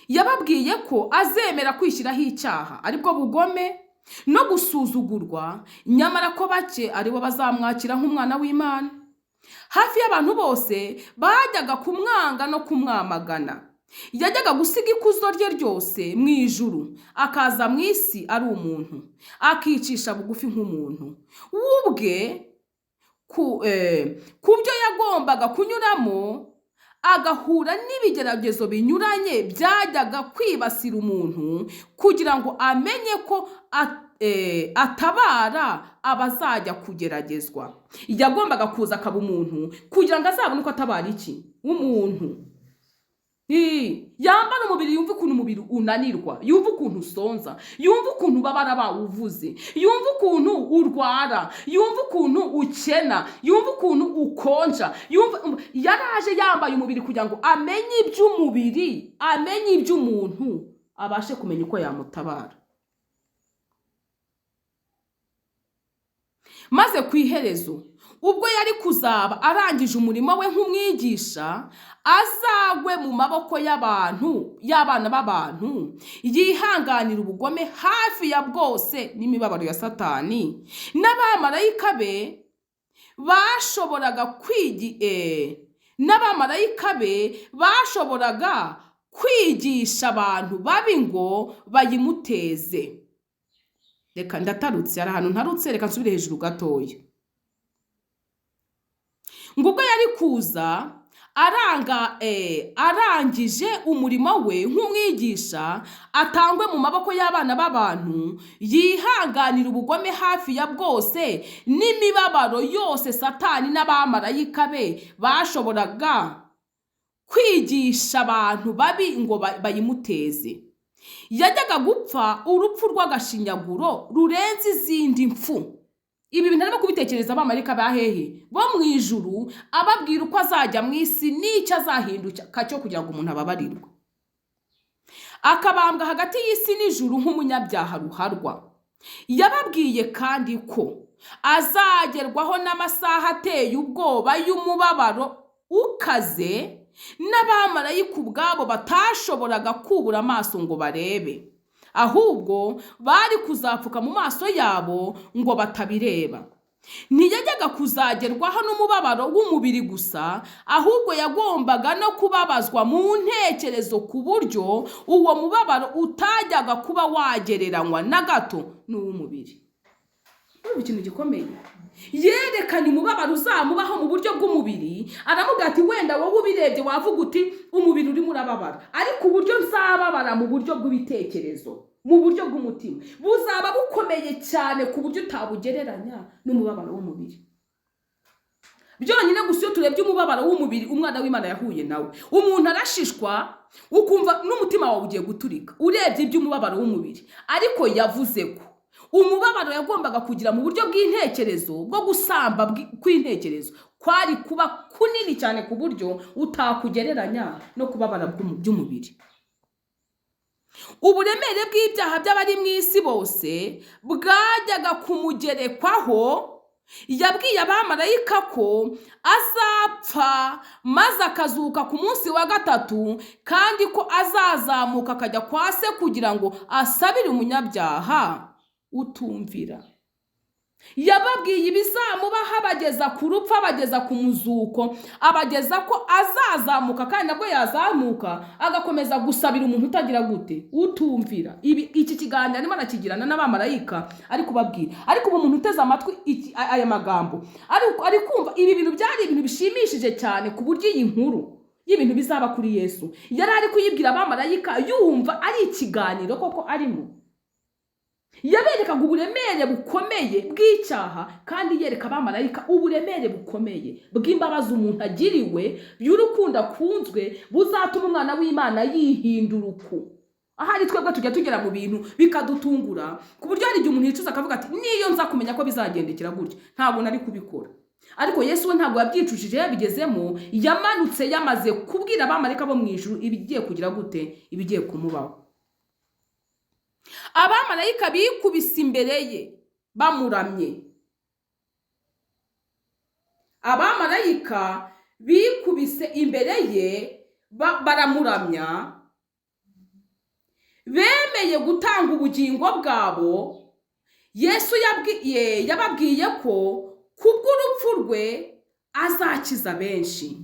Yababwiye ko azemera kwishyiraho icyaha, aribwo bugome no gusuzugurwa, nyamara ko bake aribo bazamwakira nk'umwana w'Imana. Hafi y'abantu bose bajyaga kumwanga no kumwamagana. Yajyaga gusiga ikuzo rye ryose mu ijuru, akaza mu isi ari umuntu, akicisha bugufi nk'umuntu. We ubwe ku byo yagombaga kunyuramo, agahura n'ibigeragezo binyuranye byajyaga kwibasira umuntu, kugira ngo amenye ko atabara abazajya kugeragezwa. Yagombaga kuza akaba umuntu kugira ngo azabone uko atabara iki? Umuntu. Yambara umubiri, yumve ukuntu umubiri unanirwa, yumve ukuntu usonza, yumve ukuntu ubabara bawuvuze, yumve ukuntu urwara, yumve ukuntu ukena, yumve ukuntu ukonja, yumve. Yaraje yambaye umubiri kugira ngo amenye iby'umubiri, amenye iby'umuntu, abashe kumenya uko yamutabara. Maze ku iherezo, ubwo yari kuzaba arangije umurimo we nk'umwigisha, azagwe mu maboko y'abantu, y'abana b'abantu, yihanganira ubugome hafi ya bwose n'imibabaro ya Satani n'abamarayika be bashoboraga n'abamarayika be bashoboraga kwigisha abantu babi ngo bayimuteze. Reka ndatarutse, hari ahantu ntarutse, reka nsubire hejuru gatoya. Ngo ubwo yari kuza arangije umurimo we nk'umwigisha, atangwe mu maboko y'abana b'abantu, yihanganira ubugome hafi ya bwose n'imibabaro yose Satani n'abamarayika be bashoboraga kwigisha abantu babi ngo bayimuteze. Yajyaga gupfa urupfu rw'agashinyaguro rurenze izindi mfu. Ibi bintu arimo kubitekereza abamarayika ba hehe? Bo mu ijuru, ababwira uko azajya mu isi n'icyo azahinduka cyo kugira ngo umuntu ababarirwe. Akabambwa hagati y'isi n'ijuru nk'umunyabyaha ruharwa. Yababwiye kandi ko azagerwaho n'amasaha ateye ubwoba y'umubabaro ukaze, n'abamarayika ubwabo batashoboraga kubura amaso ngo barebe, ahubwo bari kuzapfuka mu maso yabo ngo batabireba. Ntiyajyaga kuzagerwaho n'umubabaro w'umubiri gusa, ahubwo yagombaga no kubabazwa mu ntekerezo ku buryo uwo mubabaro utajyaga kuba wagereranywa na gato n'uw'umubiri. Urumva ikintu gikomeye? Yerekanye umubabaro uzamubaho mu buryo bw'umubiri, aramubwira ati wenda wowe ubirebye wavuga uti umubiri urimo urababara, ariko uburyo nzababara mu buryo bw'ibitekerezo, mu buryo bw'umutima, buzaba bukomeye cyane ku buryo utabugereranya n'umubabaro w'umubiri. Byonyine gusa iyo turebye umubabaro w'umubiri umwana w'Imana yahuye nawe, umuntu arashishwa ukumva n'umutima wawe ugiye guturika urebye iby'umubabaro w'umubiri. Ariko yavuze ko umubabaro yagombaga kugira mu buryo bw'intekerezo, bwo gusamba kw'intekerezo, kwari kuba kunini cyane ku buryo utakugereranya no kubabara by'umubiri. Uburemere bw'ibyaha by'abari mu isi bose bwajyaga kumugerekwaho. Yabwiye abamarayika ko azapfa maze akazuka ku munsi wa gatatu, kandi ko azazamuka akajya kwa se kugira ngo asabire umunyabyaha utumvira. Yababwiye ibizamubaho, abageza ku rupfu, abageza ku muzuko, abageza ko azazamuka, kandi nabwo yazamuka agakomeza gusabira umuntu utagira gute? Utumvira. Iki kiganiro arimo arakigirana n'abamarayika, ari kubabwira. Ariko ubu umuntu uteze amatwi aya magambo ari kumva ibi bintu byari ibintu bishimishije cyane, ku buryo iyi nkuru y'ibintu bizaba kuri Yesu yari ari kuyibwira abamarayika yumva ari ikiganiro koko arimo. Yaberekaga uburemere bukomeye bw'icyaha, kandi yereka abamarayika uburemere bukomeye bw'imbabazi umuntu agiriwe, y'urukundo akunzwe, buzatuma umwana w'Imana yihindura uku. Ahari twebwe tujya tugera mu bintu bikadutungura, ku buryo hari igihe umuntu yicuza akavuga ati niyo nza kumenya ko bizagendekera gutya ntabwo nari kubikora. Ariko Yesu we ntabwo yabyicujije, yabigezemo, yamanutse yamaze kubwira abamarayika bo mu ijuru ibigiye kugira gute, ibigiye kumubaho. Abamarayika bikubise imbere ye bamuramye. Abamarayika bikubise imbere ye baramuramya, bemeye gutanga ubugingo bwabo. Yesu yababwiye ko kubw'urupfu rwe azakiza benshi.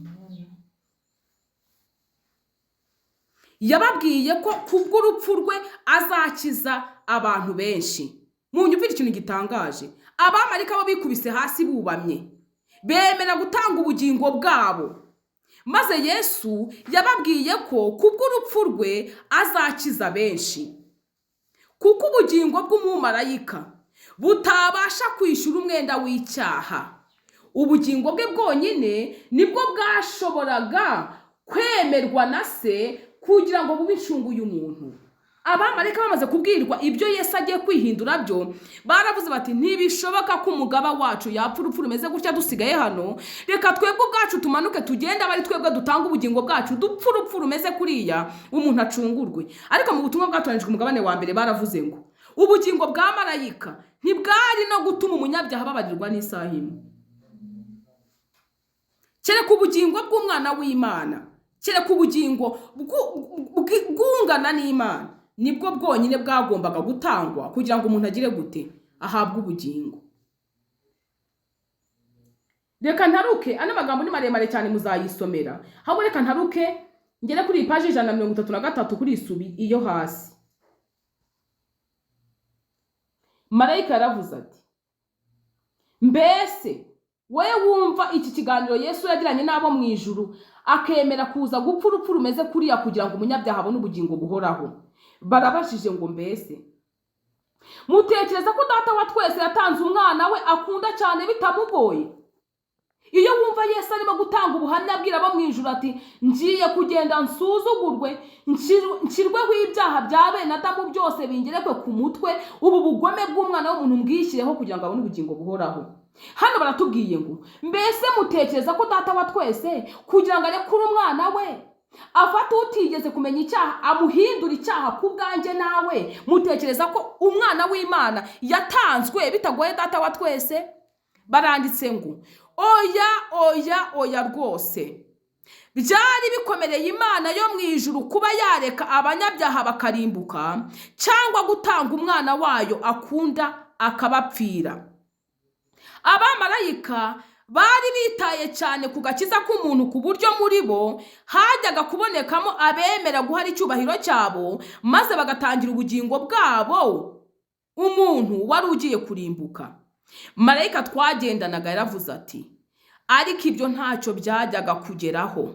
Yababwiye ko kubw'urupfu rwe azakiza abantu benshi. Munyumvire ikintu gitangaje, abamarayika bo bikubise hasi bubamye, bemera gutanga ubugingo bwabo. Maze Yesu yababwiye ko kubw'urupfu rwe azakiza benshi, kuko ubugingo bw'umumarayika butabasha kwishyura umwenda w'icyaha. Ubugingo bwe bwonyine nibwo bwashoboraga kwemerwa na se kugira ngo bube incungu y'umuntu. Abamarayika bamaze kubwirwa ibyo Yesu agiye kwihindura byo, baravuze bati ntibishoboka ko umugaba wacu yapfa urupfu rumeze gutya dusigaye hano, reka twebwe ubwacu tumanuke tugende, abe ari twebwe dutanga ubugingo bwacu dupfa urupfu rumeze kuriya, umuntu acungurwe. Ariko mu butumwa bwatoranijwe umugabane wa mbere baravuze ngo ubugingo bwa marayika ntibwari no gutuma umunyabyaha ababarirwa n'isaha imwe, kereka ubugingo bw'umwana w'Imana, kereka ubugingo bwungana n'Imana, nibwo bwonyine bwagombaga gutangwa kugira ngo umuntu agire gute, ahabwe ubugingo. Reka ntaruke, ano magambo ni maremare cyane muzayisomera, ahubwo reka ntaruke ngere kuri iyi paji 133 kuri isubi iyo hasi. Marayika yaravuze ati mbese wowe wumva iki kiganiro Yesu yagiranye n'abo mu ijuru, akemera kuza gupfa urupfu rumeze kuriya kugira ngo umunyabyaha abone ubugingo buhoraho. Barabajije ngo mbese mutekereza ko data wa twese yatanze umwana we akunda cyane bitamugoye? Iyo wumva Yesu arimo gutanga ubuhamya abwira abo mu ijuru ati ngiye kugenda nsuzugurwe, nshyirweho ibyaha bya bene Adamu byose bingerekwe ku mutwe, ubu bugome bw'umwana w'umuntu mbwishyireho kugira ngo abone ubugingo buhoraho. Hano baratubwiye ngo mbese mutekereza ko data wa twese kugira ngo arekure umwana we afate utigeze kumenya icyaha amuhindura icyaha ku bwanjye nawe, mutekereza ko umwana w'Imana yatanzwe bitagoye data wa twese? Baranditse ngo oya oya oya rwose, byari bikomereye Imana yo mu ijuru kuba yareka abanyabyaha bakarimbuka, cyangwa gutanga umwana wayo akunda akabapfira. Abamarayika bari bitaye cyane ku gakiza k'umuntu, ku buryo muri bo hajyaga kubonekamo abemera guhara icyubahiro cyabo maze bagatangira ubugingo bwabo umuntu wari ugiye kurimbuka. Marayika twagendanaga yaravuze ati ariko ibyo ntacyo byajyaga kugeraho.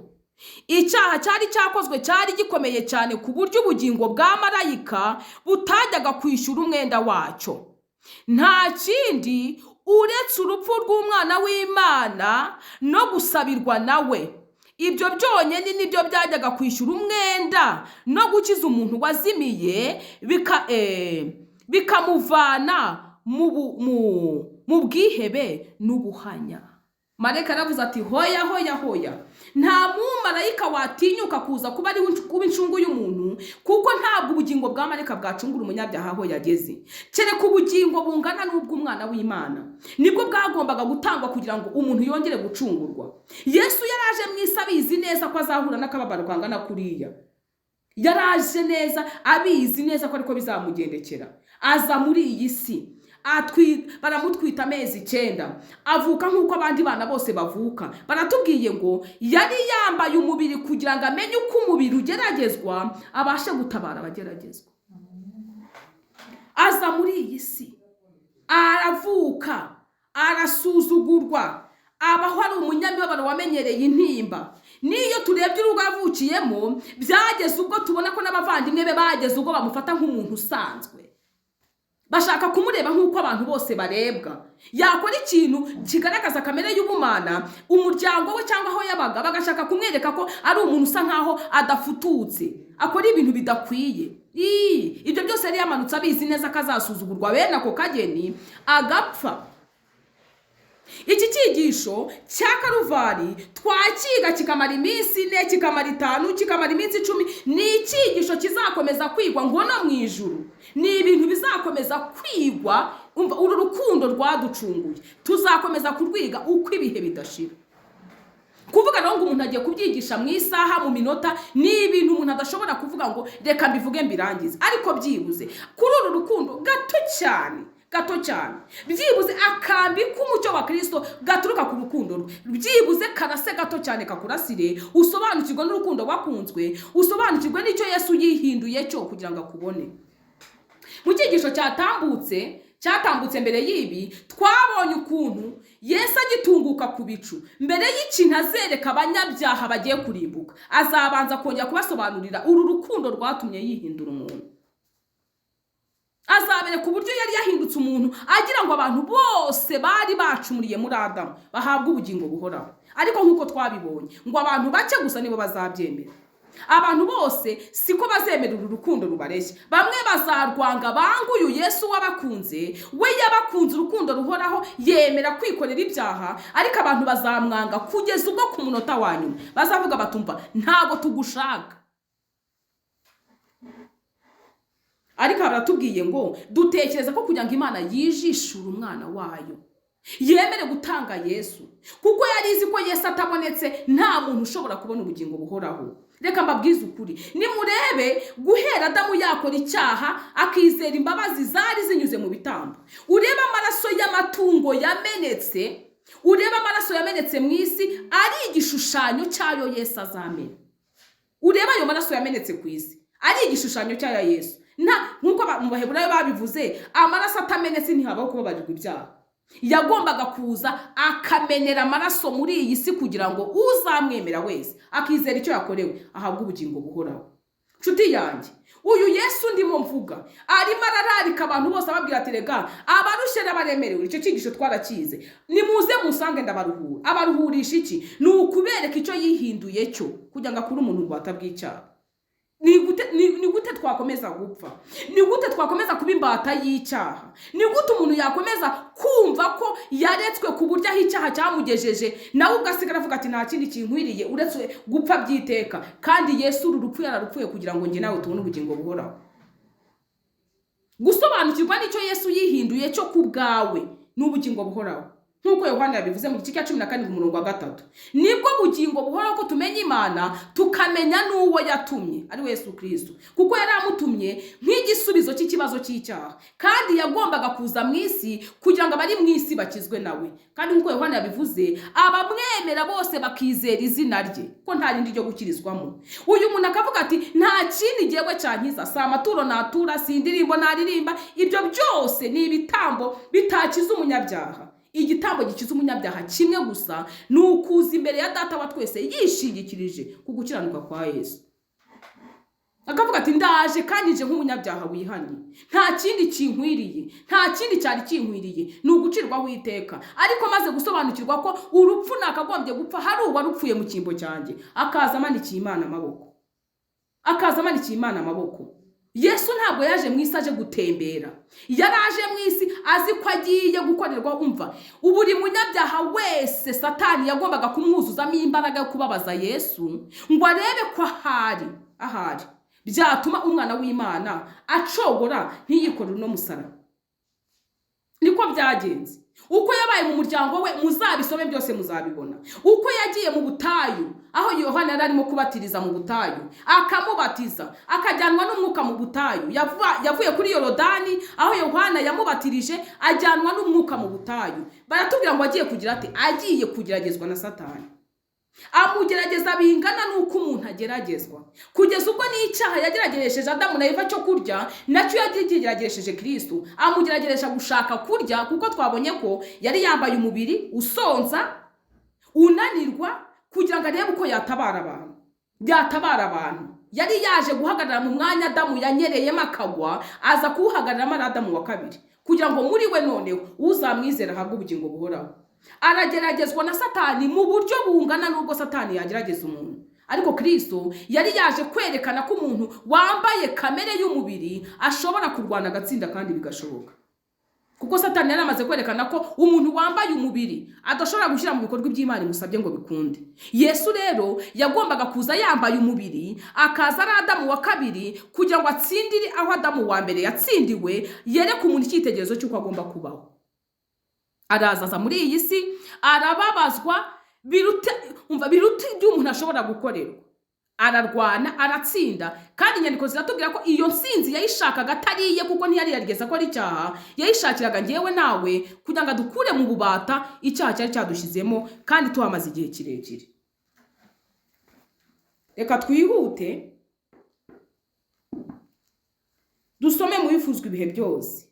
Icyaha cyari cyakozwe cyari gikomeye cyane ku buryo ubugingo bwa marayika butajyaga kwishyura umwenda wacyo. Nta kindi uretse urupfu rw'umwana w'Imana no gusabirwa nawe. Ibyo byonyine nibyo byajyaga kwishyura umwenda no gukiza umuntu wazimiye, bikamuvana mu bwihebe n'ubuhanya. Marayika yaravuze ati hoya hoya hoya, nta mumarayika watinyuka kuza kuba ari kuba incungu y'umuntu, kuko ntabwo ubugingo bwa marayika bwacungura umunyabyaha aho yageze, kereka ubugingo bungana n'ubw'umwana w'Imana nibwo bwagombaga gutangwa kugira ngo umuntu yongere gucungurwa. Yesu yaraje mu isi abizi neza ko azahura n'akababaro kangana kuriya, yaraje neza abizi neza ko ariko bizamugendekera. Aza muri iyi si baramutwita amezi 9, avuka nk'uko abandi bana bose bavuka. Baratubwiye ngo yari yambaye umubiri kugira ngo amenye uko umubiri ugeragezwa, abashe gutabara abageragezwa. Aza muri iyi si aravuka, arasuzugurwa, abaho ari umunyamibabaro wamenyereye intimba. N'iyo turebye urugo yavukiyemo, byageze ubwo tubona ko n'abavandimwe be bageze ubwo bamufata nk'umuntu usanzwe, bashaka kumureba nk'uko abantu bose barebwa. Yakora ikintu kigaragaza kamere y'ubumana, umuryango we cyangwa aho yabaga bagashaka kumwereka ko ari umuntu usa nkaho adafututse, akora ibintu bidakwiye. Ibyo byose yari yamanutse abizi neza ko azasuzugurwa bene ako kageni agapfa. Iki cyigisho cya Karuvari twakiga kikamara iminsi 4, kikamara 5, kikamara iminsi 10. Ni icyigisho kizakomeza kwigwa ngo no mu ijuru. Ni ibintu bizakomeza kwigwa. Umva, uru rukundo rwaducunguye tuzakomeza kurwiga uko ibihe bidashira. Kuvuga rero ngo umuntu agiye kubyigisha mu isaha, mu minota, ni ibintu umuntu adashobora kuvuga ngo reka mbivuge mbirangize. Ariko byibuze kuri uru rukundo gato cyane Gato cyane, byibuze akambi k'umucyo wa Kirisito gaturuka ku rukundo rwe, byibuze karase gato cyane kakurasire, usobanukirwe n'urukundo wakunzwe, usobanukirwe n'icyo Yesu yihinduye cyo kugira ngo akubone. Mu cyigisho cyatambutse mbere y'ibi, twabonye ukuntu Yesu agitunguka ku bicu, mbere y'ikintu azereka abanyabyaha bagiye kurimbuka, azabanza kongera kubasobanurira uru rukundo rwatumye yihindura umuntu. Azabereka uburyo yari yahindutse umuntu agira ngo abantu bose bari bacumuriye muri Adamu bahabwe ubugingo buhoraho. Ariko nk'uko twabibonye, ngo abantu bake gusa nibo bazabyemera. Abantu bose siko bazemera uru rukundo rubareshya. Bamwe bazarwanga, banga uyu Yesu wabakunze. We yabakunze urukundo ruhoraho, yemera kwikorera ibyaha. Ariko abantu bazamwanga kugeza ubwo ku munota wa nyuma bazavuga batumva: "Ntabwo tugushaka." Ariko baratubwiye ngo dutekereza ko kugira ngo Imana yijishure umwana wayo, yemere gutanga Yesu, kuko yari izi ko Yesu atabonetse nta muntu ushobora kubona ubugingo buhoraho. Reka mbabwize ukuri, nimurebe guhera Adamu yakora icyaha akizera imbabazi zari zinyuze mu bitambo, urebe amaraso y'amatungo yamenetse, urebe amaraso yamenetse mu isi ari igishushanyo cy'ayo Yesu azamena. Urebe ayo maraso yamenetse ku isi ari igishushanyo cy'aya Yesu. Nk'uko mu Baheburayo babivuze, amaraso atamenetse ntihabaho kubabarirwa ibyaha. Yagombaga kuza akamenera amaraso muri iyi si kugira ngo uzamwemera wese akizera icyo yakorewe ahabwe ubugingo buhoraho. Nshuti yanjye, uyu Yesu ndimo mvuga arimo arararika abantu bose, ababwira ati: "Rega abarushye n'abaremerewe." Icyo cyigisho twarakize. "Nimuze musange ndabaruhura." Abaruhurisha iki? Ni ukubereka icyo yihinduye cyo kugira ngo akure umuntu mu bubata bw'icyaha. Ni gute twakomeza gupfa? Ni gute twakomeza kuba imbata y'icyaha? Ni gute umuntu yakomeza kumva ko yaretswe ku buryo aho icyaha cyamugejeje nawe ubwo asigara avuga ati: "Nta kindi kinkwiriye uretse gupfa by'iteka," kandi Yesu uru rupfu yararupfuye kugira ngo njye nawe tubone ubugingo buhoraho? Gusobanukirwa n'icyo Yesu yihinduye cyo ku bwawe ni ubugingo buhoraho, nk'uko Yohana yabivuze mu gice cya 17 umurongo wa 3: "Nibwo bugingo buhoraho, ko tumenya Imana, tukamenya n'uwo yatumye, ari we Yesu Kirisito." Kuko yari amutumye nk'igisubizo cy'ikibazo cy'icyaha, kandi yagombaga kuza mu isi kugira ngo abari mu isi bakizwe nawe. Kandi nk'uko Yohana yabivuze, abamwemera bose bakizera izina rye, ko nta rindi ryo gukirizwamo. Uyu muntu akavuga ati: "Nta kindi gihe cyankiza, si amaturo natura, si indirimbo naririmba, ibyo byose ni ibitambo bitakiza umunyabyaha." Igitambo gikiza umunyabyaha kimwe gusa ni ukuza imbere ya Data wa twese yishingikirije ku gukiranuka kwa Yesu, akavuga ati: "Ndaje kandi nje nk'umunyabyaha wihannye. Nta kindi kinkwiriye, nta kindi cyari kinkwiriye, ni ugucirwaho iteka. Ariko maze gusobanukirwa ko urupfu nakagombye gupfa hari uwarupfuye mu cyimbo cyanjye," akaza amanikiye Imana amaboko, akaza amanikiye Imana amaboko. Yesu ntabwo yaje mu isi aje gutembera, yari aje mu isi azi ko agiye gukorerwa. Umva, buri munyabyaha wese Satani yagombaga kumwuzuzamo imbaraga yo kubabaza Yesu ngo arebe ko ahari byatuma umwana w'Imana acogora ntiyikorere uno musaraba. Niko byagenze. Uko yabaye mu muryango we muzabisome byose muzabibona. Uko yagiye mu butayu, aho Yohana yari arimo kubatiriza mu butayu, akamubatiza, akajyanwa n'umwuka mu butayu. Yavuye kuri Yorodani aho Yohana yamubatirije, ajyanwa n'umwuka mu butayu. Baratubwira ngo agiye kugira ate? Agiye kugeragezwa na Satani. Amugerageza bingana n'uko umuntu ageragezwa, kugeza ubwo n'icyaha yagerageresheje Adamu na Eva cyo kurya, nacyo yagerageresheje Kirisitu. Amugerageresha gushaka kurya, kuko twabonye ko yari yambaye umubiri usonza, unanirwa, kugira ngo arebe uko yatabara abantu, yatabara abantu. Yari yaje guhagarara mu mwanya Adamu yanyereyemo akagwa, aza kuwuhagararamo ari Adamu wa kabiri, kugira ngo muri we noneho uzamwizera ahabwe ubugingo buhoraho. Arageragezwa na Satani mu buryo bungana n'ubwo Satani yagerageza umuntu. Ariko Kirisito yari yaje kwerekana ko umuntu wambaye kamere y'umubiri ashobora kurwana agatsinda, kandi bigashoboka, kuko Satani yari amaze kwerekana ko umuntu wambaye umubiri adashobora gushyira mu bikorwa iby'Imana imusabye ngo bikunde. Yesu rero yagombaga kuza yambaye umubiri, akaza ari Adamu wa kabiri, kugira ngo atsindire aho Adamu wa mbere yatsindiwe, yereke umuntu icyitegererezo cy'uko agomba kubaho. Araza, aza muri iyi si, arababazwa biruta, umva, biruta ibyo umuntu ashobora gukorerwa. Ararwana, aratsinda, kandi inyandiko ziratubwira ko iyo nsinzi yayishakaga atari iye, kuko ntiyari yarigeze akora icyaha. Yayishakiraga ngewe nawe kugira ngo adukure mu bubata icyaha cyari cyadushyizemo, kandi tuhamaze igihe kirekire. Reka twihute dusome mu Bifuzwa Ibihe Byose.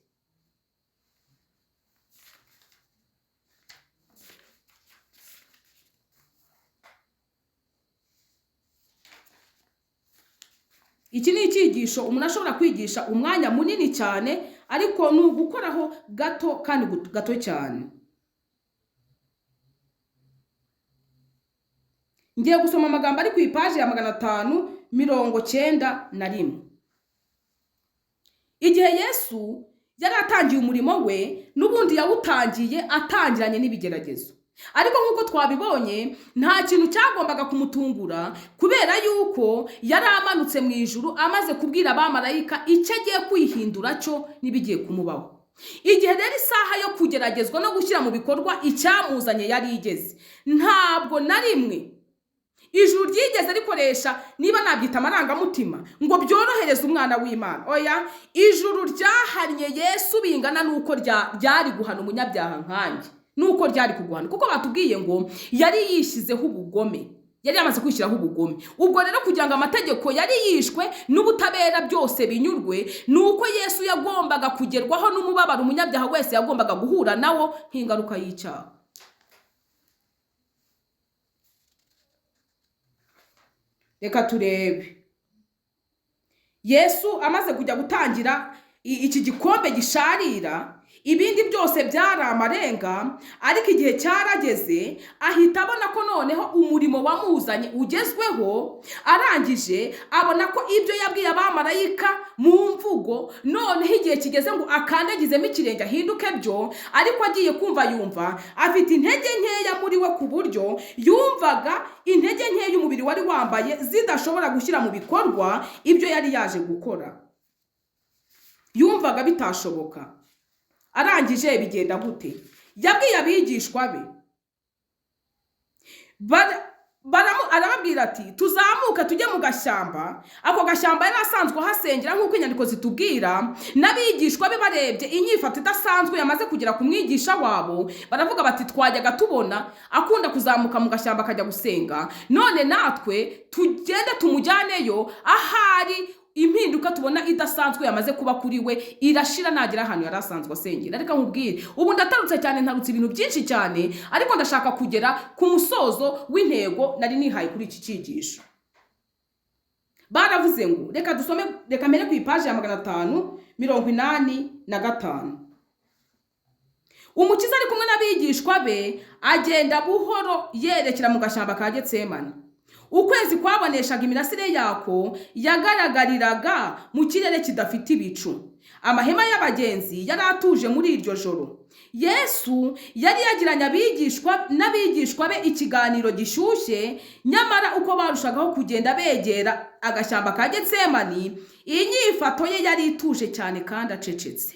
Iki ni icyigisho umuntu ashobora kwigisha umwanya munini cyane, ariko ni ugukoraho gato kandi gato cyane. Ngiye gusoma amagambo ari ku ipaji ya 591. Igihe Yesu yari atangiye umurimo we, n'ubundi yawutangiye atangiranye n'ibigeragezo. Ariko nk'uko twabibonye, nta kintu cyagombaga kumutungura, kubera yuko yari amanutse mu ijuru amaze kubwira abamarayika icyo agiye kwihindura cyo n'ibigiye kumubaho. Igihe rero isaha yo kugeragezwa no gushyira mu bikorwa icyamuzanye yari igeze, ntabwo na rimwe ijuru ryigeze rikoresha, niba nabyita amarangamutima, ngo byorohereze umwana w'Imana. Oya, ijuru ryahannye Yesu bingana n'uko ryari guhana umunyabyaha nkanjye, nuko ryari kuguhana, kuko batubwiye ngo yari yishyizeho ubugome, yari yamaze kwishyiraho ubugome. Ubwo rero kugira ngo amategeko yari yishwe n'ubutabera byose binyurwe, nuko Yesu yagombaga kugerwaho n'umubabaro umunyabyaha wese yagombaga guhura nawo nk'ingaruka y'icyaha. Reka turebe Yesu amaze kujya gutangira iki gikombe gisharira, ibindi byose byari amarenga, ariko igihe cyarageze ahita abona ko noneho umurimo wamuzanye ugezweho. Arangije abona ko ibyo yabwiye abamarayika mu mvugo, noneho igihe kigeze ngo akandagizemo ikirenge ahinduke byo. Ariko agiye kumva yumva afite intege nkeya muri we, ku buryo yumvaga intege nkeya y'umubiri wari wambaye zidashobora gushyira mu bikorwa ibyo yari yaje gukora. Yumvaga bitashoboka. Arangije bigenda gute? Yabwiye abigishwa be, arababwira ati tuzamuke tujye mu gashyamba. Ako gashyamba yari asanzwe ahasengera nk'uko inyandiko zitubwira. N'abigishwa be barebye inyifato idasanzwe yamaze kugera ku mwigisha wabo, baravuga bati twajyaga tubona akunda kuzamuka mu gashyamba akajya gusenga, none natwe tugende tumujyaneyo, ahari impinduka tubona idasanzwe yamaze kuba kuri we irashira nagera ahantu yari asanzwe asengera. Reka nkubwire, ubu ndatarutse cyane, ntarutse ibintu byinshi cyane, ariko ndashaka kugera ku musozo w'intego nari nihaye kuri iki cyigisho. Baravuze ngo reka dusome, reka mbere ku ipaji ya 585. Umukiza ari kumwe n'abigishwa be agenda buhoro yerekera mu gashyamba ka Getsemani. Ukwezi kwaboneshaga imirasire yako yagaragariraga mu kirere kidafite ibicu. Amahema y'abagenzi yari atuje muri iryo joro. Yesu yari yagiranye abigishwa n'abigishwa be ikiganiro gishyushye, nyamara uko barushagaho kugenda begera agashyamba ka Getsemani, inyifato ye yari ituje cyane kandi acecetse.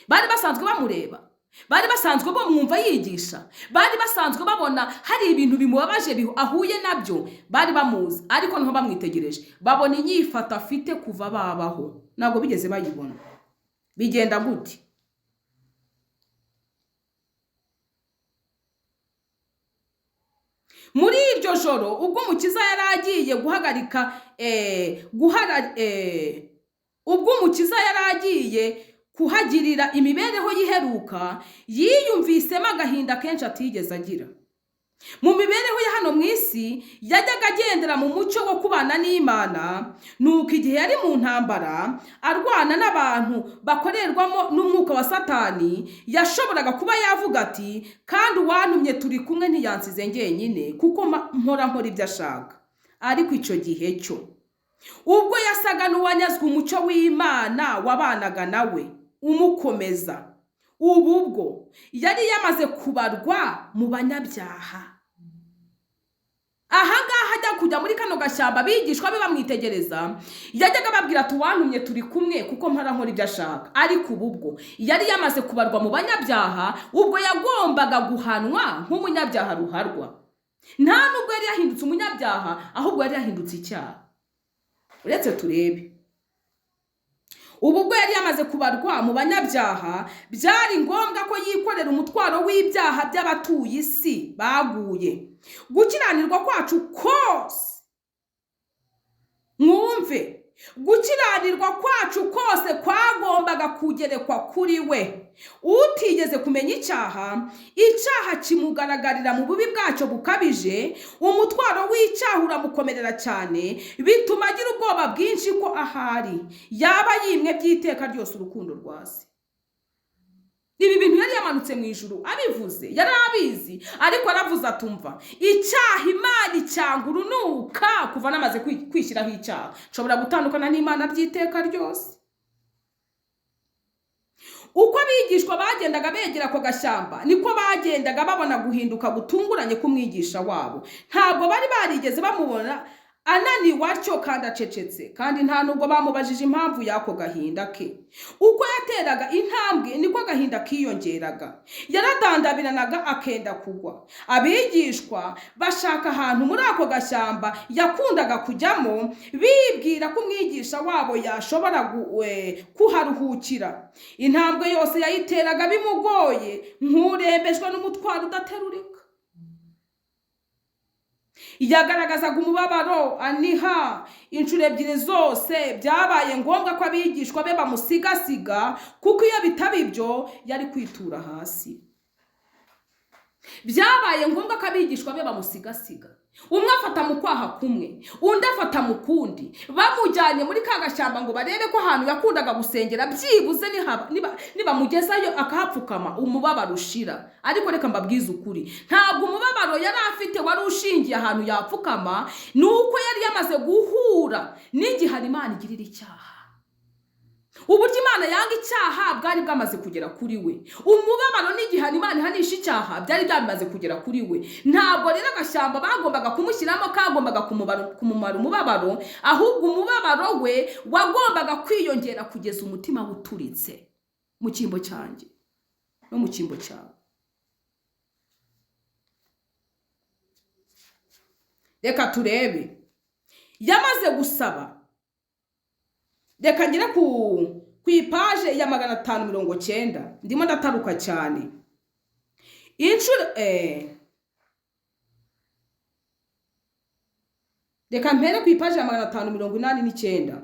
Bari basanzwe bamureba, bari basanzwe bamwumva yigisha, bari basanzwe babona hari ibintu bimubabaje ahuye nabyo, bari bamuzi, ariko niho bamwitegereje babona inyifato afite kuva babaho, ntabwo bigeze bayibona. Bigenda gute? Muri iryo joro ubwo Umukiza yari agiye guhagarika ubwo Umukiza yari agiye kuhagirira imibereho y'iheruka, yiyumvisemo agahinda kenshi atigeze agira. Mu mibereho ya hano mu isi yajyaga agendera mu mucyo wo kubana n'Imana, nuko igihe yari mu ntambara arwana n'abantu bakorerwamo n'umwuka wa Satani, yashoboraga kuba yavuga ati kandi uwantumye turi kumwe ntiyansize njyenyine, kuko mpora nkora ibyo ashaka. Ariko icyo gihe cyo ubwo yasaga n'uwanyazwe umucyo w'Imana wabanaga nawe umukomeza, ubu bwo yari yamaze kubarwa mu banyabyaha. Aha ngaha ajya kujya muri kano gashyamba, abigishwa be bamwitegereza, yajyaga ababwira ati uwantumye turi kumwe kuko mpora nkora ibyo ashaka. Ariko ubu bwo yari yamaze kubarwa mu banyabyaha, ubwo yagombaga guhanwa nk'umunyabyaha ruharwa. Nta nubwo yari yahindutse umunyabyaha, ahubwo yari yahindutse icyaha. Uretse turebe, ubu ubwo yari yamaze kubarwa mu banyabyaha, byari ngombwa ko yikorera umutwaro w'ibyaha by'abatuye isi baguye. Gukiranirwa kwacu kose, mwumve, gukiranirwa kwacu kose kwagombaga kugerekwa kuri we. Utigeze kumenya icyaha, icyaha kimugaragarira mu bubi bwacyo bukabije. Umutwaro w'icyaha uramukomerera cyane, bituma agira ubwoba bwinshi ko ahari yaba yimwe by'iteka ryose urukundo rwa se. Ibi bintu yari yamanutse mu ijuru abivuze, yari abizi, ariko aravuze atumva icyaha Imana icyanga urunuka. Kuva namaze kwishyiraho icyaha, nshobora gutandukana n'Imana by'iteka ryose. Uko abigishwa bagendaga begera ako gashyamba, niko bagendaga babona guhinduka gutunguranye k'umwigisha wabo. Ntabwo bari barigeze bamubona ananiwe atyo kandi acecetse, kandi nta nubwo bamubajije impamvu y'ako gahinda ke. Uko yateraga intambwe, niko agahinda kiyongeraga. Yaradandabiranaga akenda kugwa. Abigishwa bashaka ahantu muri ako gashyamba yakundaga kujyamo, bibwira ko umwigisha wabo yashobora kuharuhukira. Intambwe yose yayiteraga bimugoye, nk'urembejwe n'umutwaro udaterurika. Yagaragazaga umubabaro aniha. Inshuro ebyiri zose byabaye ngombwa ko abigishwa be bamusigasiga, kuko iyo bitaba ibyo yari kwitura hasi. Byabaye ngombwa ko abigishwa be bamusigasiga, umwe afata mu kwaha kumwe, undi afata mu kundi, bamujyanye muri ka gashyamba ngo barebe ko ahantu yakundaga gusengera byibuze nibamugezayo akahapfukama umubabaro ushira. Ariko reka mbabwize ukuri, ntabwo umubabaro yari afite wari ushingiye ahantu yapfukama, ni uko yari yamaze guhura n'igihano Imana igirira icyaha. Uburyo Imana yanga icyaha bwari bwamaze kugera kuri we. Umubabaro n'igihano Imana ihanisha icyaha byari byamaze kugera kuri we. Ntabwo rero agashyamba bagombaga kumushyiramo kagombaga kumumara umubabaro, ahubwo umubabaro we wagombaga kwiyongera kugeza umutima uturitse mu cyimbo cyanjye no mu cyimbo cyawe. Reka turebe, yamaze gusaba. Reka ngere ku ipaje ya 590, ndimo ndataruka cyane. Inshuro reka mpere ku ipaje ya 589.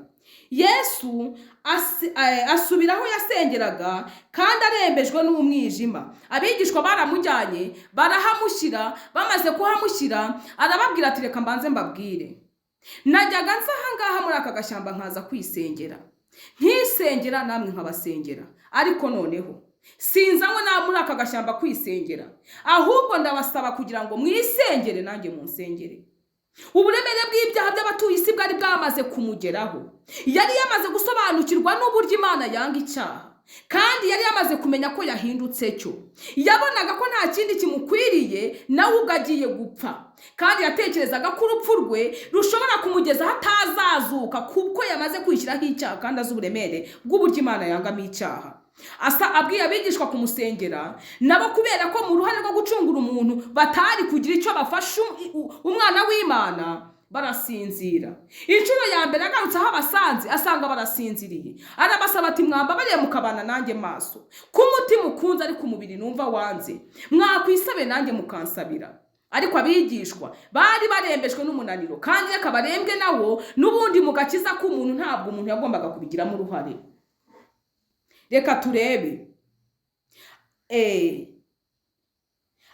Yesu asubira aho yasengeraga kandi arembejwe n'umwijima. Abigishwa baramujyanye barahamushyira. Bamaze kuhamushyira, arababwira ati reka mbanze mbabwire, najyaga nza ahangaha muri aka gashyamba nkaza kwisengera, nkisengera namwe nkabasengera, ariko noneho sinzanywe na muri aka gashyamba kwisengera, ahubwo ndabasaba kugira ngo mwisengere nanjye munsengere. Uburemere bw'ibyaha by'abatuye isi bwari bwamaze kumugeraho. Yari yamaze gusobanukirwa n'uburyo Imana yanga icyaha, kandi yari yamaze kumenya ko yahindutse cyo. Yabonaga ko nta kindi kimukwiriye, nawe ubwo agiye gupfa, kandi yatekerezaga ko urupfu rwe rushobora kumugeza aho atazazuka, kuko yamaze kwishyiraho icyaha kandi azi uburemere bw'uburyo Imana yangamo icyaha. Asa abwiye abigishwa kumusengera, nabo kubera ko mu ruhare rwo gucungura umuntu batari kugira icyo bafasha umwana w'Imana, barasinzira. Inshuro ya mbere agarutse aho abasanze, asanga barasinziriye. Arabasaba ati mwambabariye mukabana nanjye maso, ko umutima ukunze ariko umubiri numva wanze, mwakwisabe nanjye mukansabira. Ariko abigishwa bari barembejwe n'umunaniro, kandi reka barembwe nawo n'ubundi mu gakiza k'umuntu ntabwo umuntu yagombaga kubigiramo uruhare. Reka turebe,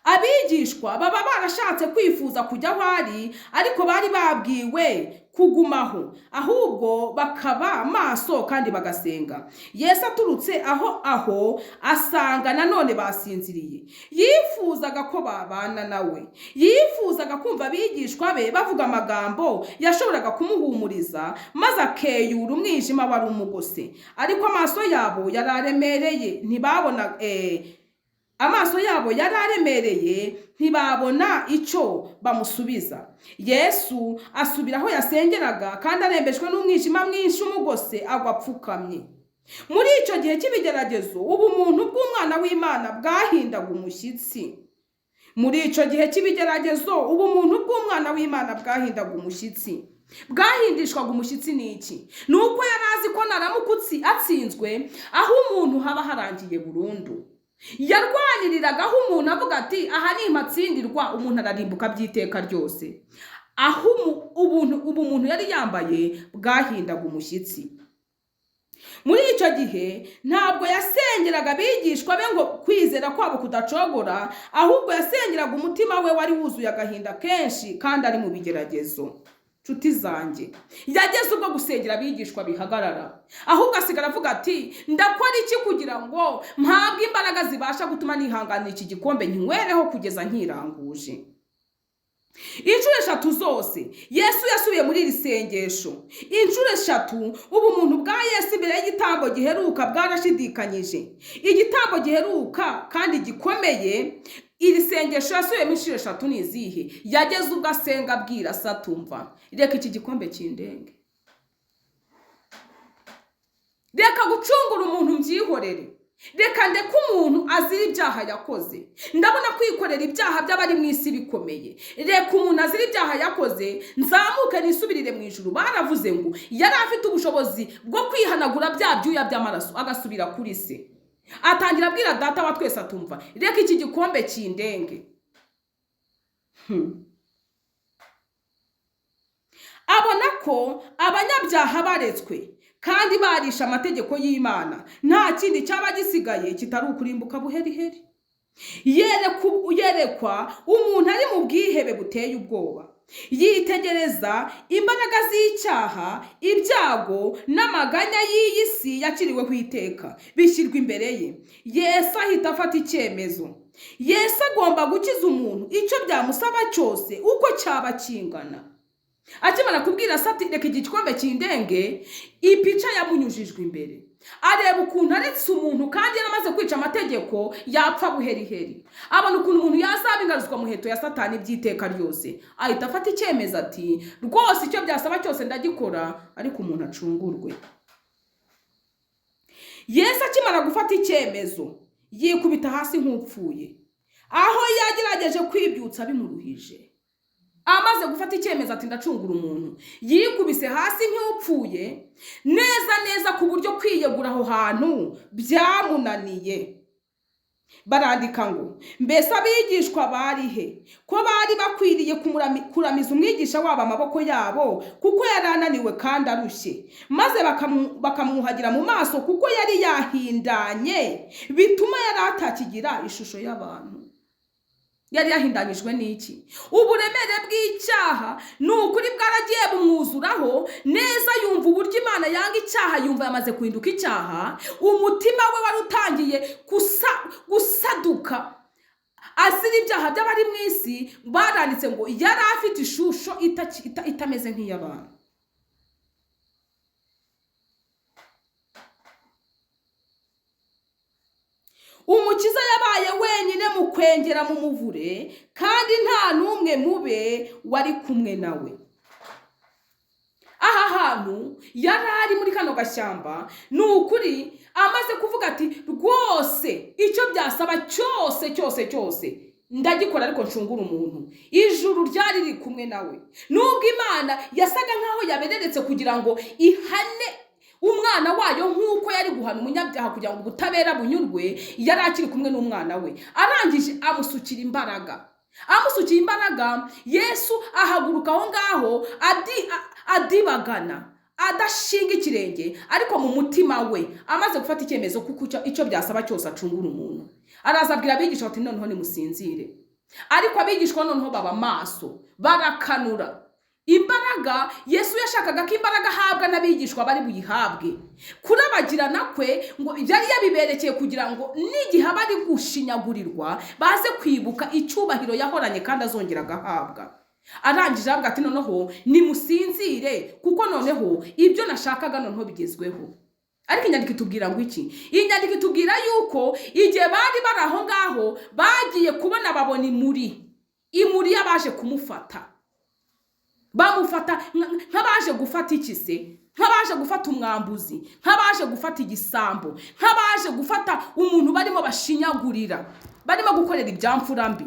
abigishwa baba barashatse kwifuza kujya aho ari, ariko bari babwiwe kugumaho, ahubwo bakaba maso kandi bagasenga. Yesu aturutse aho asanga nanone basinziriye. Yifuzaga ko babana nawe, yifuzaga kumva abigishwa be bavuga amagambo yashoboraga kumuhumuriza, maze akeyura umwijima wari umugose. Ariko amaso yabo yari aremereye, ntibabona amaso yabo yari aremereye, ntibabona icyo bamusubiza. Yesu asubira aho yasengeraga kandi arembejwe n'umwijima mwinshi umugose, agwa apfukamye. Muri icyo gihe cy'ibigeragezo, ubumuntu bw'umwana w'Imana bwahindaga umushyitsi. Muri icyo gihe cy'ibigeragezo, ubumuntu bw'umwana w'Imana bwahindaga umushyitsi. Bwahindishwaga umushyitsi n'iki? Ni uko yari azi ko naramuka atsinzwe, aho umuntu haba harangiye burundu. Yarwaniriraga aho umuntu avuga ati aha nimpatsindirwa umuntu ararimbuka by'iteka ryose. Aho ubumuntu yari yambaye bwahindaga umushyitsi. Muri icyo gihe ntabwo yasengeraga abigishwa be ngo kwizera kwabo kudacogora, ahubwo yasengeraga umutima we wari wuzuye agahinda kenshi kandi ari mu bigeragezo. Nshuti zanjye, yageze ubwo gusengera abigishwa bihagarara, ahubwo asigara avuga ati ndakora iki kugira ngo mpabwe imbaraga zibasha gutuma nihanganira iki gikombe nkinywereho kugeza nkiranguje. Inshuro 3 zose Yesu yasubiye muri iri sengesho. Inshuro 3 ubumuntu bwa Yesu imbere y'igitambo giheruka bwarashidikanyije. Igitambo giheruka kandi gikomeye, iri sengesho yasubiyemo inshuro 3 ni izihe? Yageze ubwo asenga abwira se atumva, reka iki gikombe kindenge, reka gucungura umuntu mbyihorere, reka ndeke umuntu azira ibyaha yakoze. Ndabona kwikorera ibyaha by'abari mu isi bikomeye, reka umuntu azira ibyaha yakoze, nzamuke nisubirire mu ijuru. Baravuze ngo yari afite ubushobozi bwo kwihanagura bya byuya by'amaraso agasubira kuri se. Atangira abwira data wa twese atumva, reka iki gikombe kindenge. Abona ko abanyabyaha baretswe kandi barisha amategeko y'Imana, nta kindi cyaba gisigaye kitari ukurimbuka buheriheri. Yerekwa umuntu ari mu bwihebe buteye ubwoba, yitegereza imbaraga z'icyaha, ibyago n'amaganya y'iyi si yakiriweho iteka bishyirwa imbere ye. Yesu ahita afata icyemezo. Yesu agomba gukiza umuntu icyo byamusaba cyose uko cyaba kingana. Akimara kubwira se ati reka iki gikombe kindenge, ipica yamunyujijwe imbere. Areba ukuntu aretse umuntu kandi yaramaze kwica amategeko yapfa buheriheri. Abona ukuntu umuntu yazaba ingaruzwa muheto ya Satani by'iteka ryose. Ahita afata icyemezo ati rwose icyo byasaba cyose ndagikora, ariko umuntu acungurwe. Yesu akimara gufata icyemezo yikubita hasi nk'upfuye, aho yagerageje kwibyutsa bimuruhije. Amaze gufata icyemezo ati ndacungura umuntu, yikubise hasi nk'upfuye neza neza ku buryo kwiyegura aho hantu byamunaniye. Barandika ngo mbese abigishwa bari he ko bari bakwiriye kuramiza umwigisha wabo amaboko yabo, kuko yari ananiwe kandi arushye, maze bakamwuhagira mu maso kuko yari yahindanye, bituma yari atakigira ishusho y'abantu. Yari yahindanyijwe n'iki? Uburemere bw'icyaha ni ukuri bwaragiye bumwuzuraho neza. Yumva uburyo Imana yanga icyaha, yumva yamaze guhinduka icyaha. Umutima we wari utangiye gusaduka azira ibyaha by'abari mu isi. Baranditse ngo yari afite ishusho itameze nk'iy'abantu. Umukiza yabaye wenyine mu kwengera mu muvure, kandi nta n'umwe mube wari kumwe nawe. Aha hantu yari ari muri kano gashyamba, ni ukuri amaze kuvuga ati rwose icyo byasaba cyose cyose cyose ndagikora, ariko ncungura umuntu. Ijuru ryari riri kumwe nawe, nubwo Imana yasaga nkaho yabereretse kugira ngo ihane umwana wayo nk'uko yari guhana umunyabyaha kugira ngo ubutabera bunyurwe, yari akiri kumwe n'umwana we. Arangije amusukira imbaraga, amusukiye imbaraga, Yesu ahaguruka aho ngaho adibagana, adashinga ikirenge, ariko mu mutima we amaze gufata icyemezo kuko icyo byasaba cyose acungura umuntu. Araza abwira abigishwa ati noneho nimusinzire. Ariko abigishwa noneho baba maso, barakanura. Imbaraga Yesu yashakaga ko imbaraga ahabwa n'abigishwa bari buyihabwe. Kurabagirana kwe ngo yari yabiberekeye kugira ngo n'igihe abari gushinyagurirwa baze kwibuka icyubahiro yahoranye kandi azongera agahabwa. Arangije avuga ati noneho nimusinzire, kuko noneho ibyo nashakaga noneho bigezweho. Ariko inyandiko itubwira ngo iki? Inyandiko itubwira yuko igihe bari bari aho ngaho bagiye kubona babona imuri y'abaje kumufata. Bamufata nk'abaje gufata iki se? Nk'abaje gufata umwambuzi, nk'abaje gufata igisambo, nk'abaje gufata umuntu barimo bashinyagurira, barimo gukorera ibyamfura mbi.